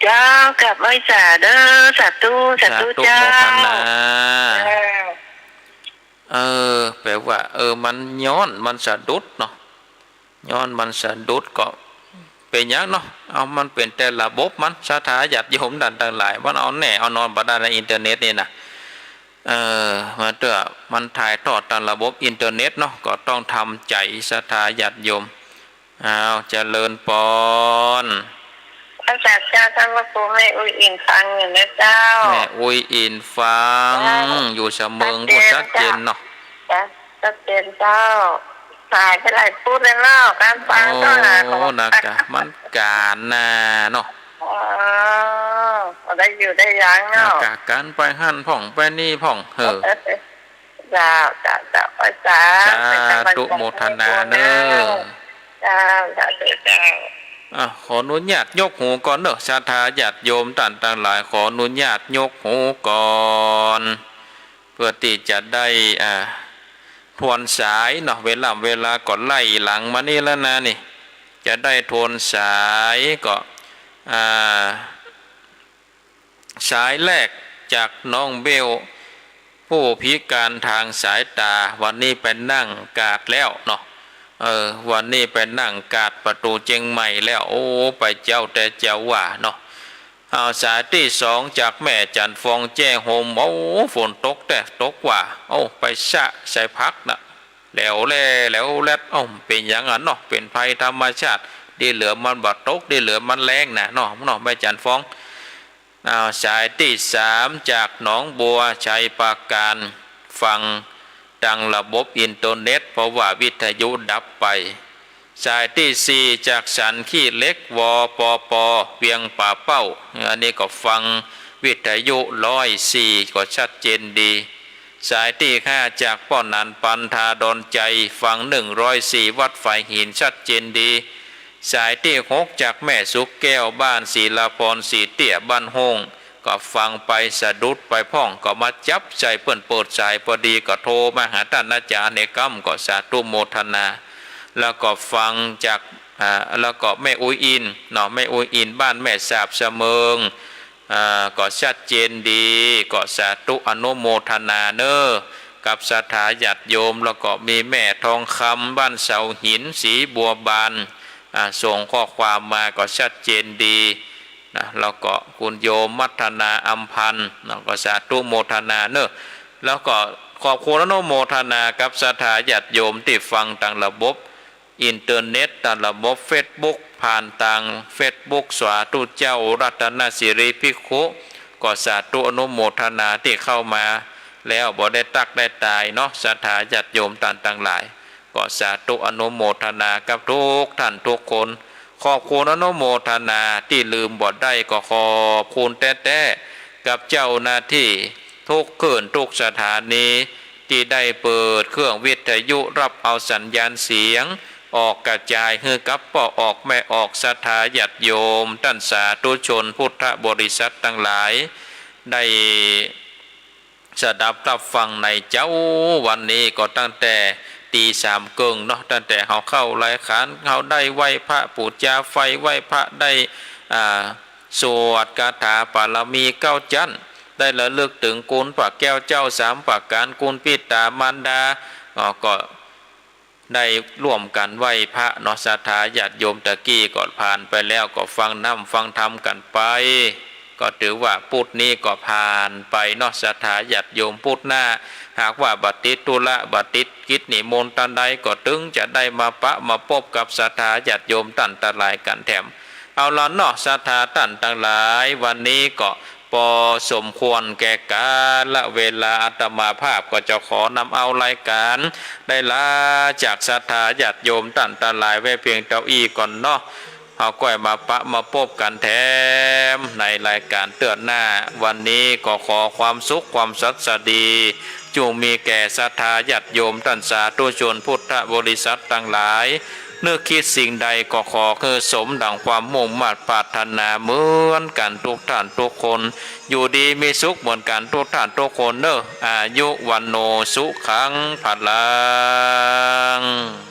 เจ้ากราบไหว้สาเด้อ สาธุ สาธุ สาธุ เจ้า โมทนา เจ้า เออ แป๋ว่า เออ มันย้อนมันสะดุดเนาะ ย้อนมันสะดุดก็เป๋นหยังเนาะ เอา มันเป๋นแต่ระบบมัน ศรัทธาญาติโยมต้านตังหลาย มันเอาแน่เอานอนบ่ได้ในอินเทอร์เน็ตนี่นะ เออ มาเตื้อมันถ่ายทอดตางระบบอินเทอร์เน็ตเนาะ ก็ต้องทำใจ๋ ศรัทธาญาติโยม อ้าว เจริญปอน พระศาสดาเจ้า ท่านพระครู แม่อุ๊ยอินฟังอยู่นะเจ้า แม่อุ๊ยอินฟัง เจ้า อยู่สะเมิง ชัดเจน พูดชัดเจนเนาะ เจ้า ชัดเจนเจ้า หายไปหลายพูดเลยเนาะ การฟัง โอ้ เจ้าหาของ นะกะ มันก๋านนาเนาะ อ๋อ ได้อยู่ได้ยังเนาะ นะกะ ก๋านไปหั้นพ่องไปนี่พ่อง เฮ้อ เจ้า เจ้า เจ้า ไหว้สา สาธุโมทนาเน้อ เจ้า สาธุเจ้า อ่ะ ขออนุญาตยกหูก่อนเน้อ ศรัทธาญาติโยมต้านตังหลาย ขออนุญาตยกหูก่อน เพื่อตี้จะได้ อ่า ทวนสายเนาะ เวลา เวลาก็ไล่หลังมานี่แล้วนะนี่ จะได้ทวนสายก็ อ่า สายแรกจากน้องเบล ผู้พิการทางสายตา วันนี้ไปนั่งกาดแล้วเนาะ เออ วันนี้ไปนั่งกาดประตู๋เจียงใหม่แล้ว โอ้ ไปเจ๊าแต๊เจ๊าว่าเนาะ เอา สายตี้สองจากแม่จั๋นทร์ฟองแจ้โฮม โอ้ ฝนตกแต๊ตกว่า โอ้ ไปชะใส่ผักนะ แหลวแล่แหลวแลด เอ้า เป๋นหยังอะเนาะ เป๋นภัยธรรมชาติ ดีเหลือมันบ่ตก ดีเหลือมันแล้งนะเนาะ เนาะ แม่จั๋นทร์ฟอง อ้าว สายตี้สามจากหนองบัว ชัยปราการ ฟังตางระบบอินเทอร์เน็ต เพราะว่าวิทยุดับไป สายตี้สี่จากสันขี้เหล็ก วปป เวียงป่าเป้า อันนี้ก็ฟังวิทยุร้อยสี่ ก็ชัดเจนดี สายตี้ห้าจากป้อหนานปัน ทาดอนชัย ฟังหนึ่งร้อยสี่ วัดฝายหิน ชัดเจนดี สายตี้หกจากแม่สุขแก้ว บ้านศิลาพร สีเตี้ย บ้านโฮ่ง ก็ฟังไปสะดุดไปพ่อง ก็มาจับใส่เปิ้นเปิดสายปอดี ก็โทรมาหาต้านอาจ๋ารย์เนกำ ก็สาธุโมทนา แล้วก็ฟังจาก อ่า แล้วก็แม่อุ๊ยอินเนาะ แม่อุ๊ยอิน บ้านแม่สาบ สะเมิง อ่า ก็ชัดเจนดี ก็สาธุอนุโมทนาเน่อ กับศรัทธาญาติโยม แล้วก็มีแม่ทองคำ บ้านเสาหิน สีบัวบาน อ่า ส่งข้อความมา ก็ชัดเจนดีนะ แล้วก็คุณโยมมัทนา อำพันธ์นะ ก็สาธุโมทนาเน่อ แล้วก็ขอบคุณอนุโมทนากับศรัทธาญาติโยมตี้ฟังตางระบบอินเทอร์เน็ต ตางระบบเฟซบุ๊ก ผ่านตางเฟซบุ๊ก สาธุเจ้า รัตนสิริภิกขุ ก็สาธุอนุโมทนาตี้เข้ามาแล้ว บ่ได้ตักได้ตายเนาะ ศรัทธาญาติโยมต้านตังหลาย ก็สาธุอนุโมทนากับทุกท่านทุกคน ขอบคุณอนุโมทนา ตี้ลืมบ่ได้ก็ขอบคุณแต๊ๆ กับเจ้าหน้าตี้ทุกคลื่นทุกสถานี ตี้ได้เปิดเครื่องวิทยุรับเอาสัญญาณเสียง ออกกระจายหื้อกับป้อออกแม่ออกศรัทธาญาติโยม ต้านสาธุชนพุทธบริษัทตังหลาย ได้ สดับรับฟังในเจ๊า วันนี้ก็ตั้งแต่ตีสามเกิ่งเนาะ ตั้งแต่เฮาเข้ารายก๋าน เฮาได้ไหว้พระปู๋จาไฟ ไหว้พระ ได้ อ่า สวดคาถาปารมีเก้าจั๊น ได้ระลึกเถิงคุณพระแก้วเจ้าสามประก๋าน คุณปิตามารดา อ่า ก็ ได้ร่วมกั๋นไหว้พระเนาะ ศรัทธาญาติโยม ตะกี้ก็ผ่านไปแล้ว ก็ฟังน้ำฟังธรรมกั๋นไป ก็ถือว่าปุธนี้ก็ผ่านไปเนาะ ศรัทธาญาติโยม ปุธหน้า หากว่าบ่ติดธุระ บ่ติดกิจนิมนต์ตันใด ก็ตึงจะได้มาปะมาปบกับศรัทธาญาติโยมต้านตังหลายกั๋นแถม เอาละเนาะ ศรัทธาต้านตังหลาย วันนี้ก็ ปอสมควรแก่กาละเวลา อาตมาภาพก็จะขอนำเอารายก๋าน ได้ลาจากศรัทธาญาติโยมต้านตังหลายไว้เปียงเต้าอี้ก่อนเนาะ เฮาก้อยมาปะมาปบกั๋นแถมในรายก๋านเตื้อหน้า วันนี้ก็ขอความสุขความสัสดี จุ่งมีแก่ศรัทธาญาติโยมต้านสาธุชนพุทธบริษัทตังหลาย นึกคิดสิ่งใดก็ขอหื้อสมดั่งความมุ่งมาดปรารถนาเหมือนกั๋นทุกท่านทุกคน อยู่ดีมีสุขเหมือนกั๋นทุกท่านทุกคนเน่อ อายุ วัณโณ สุขัง พลัง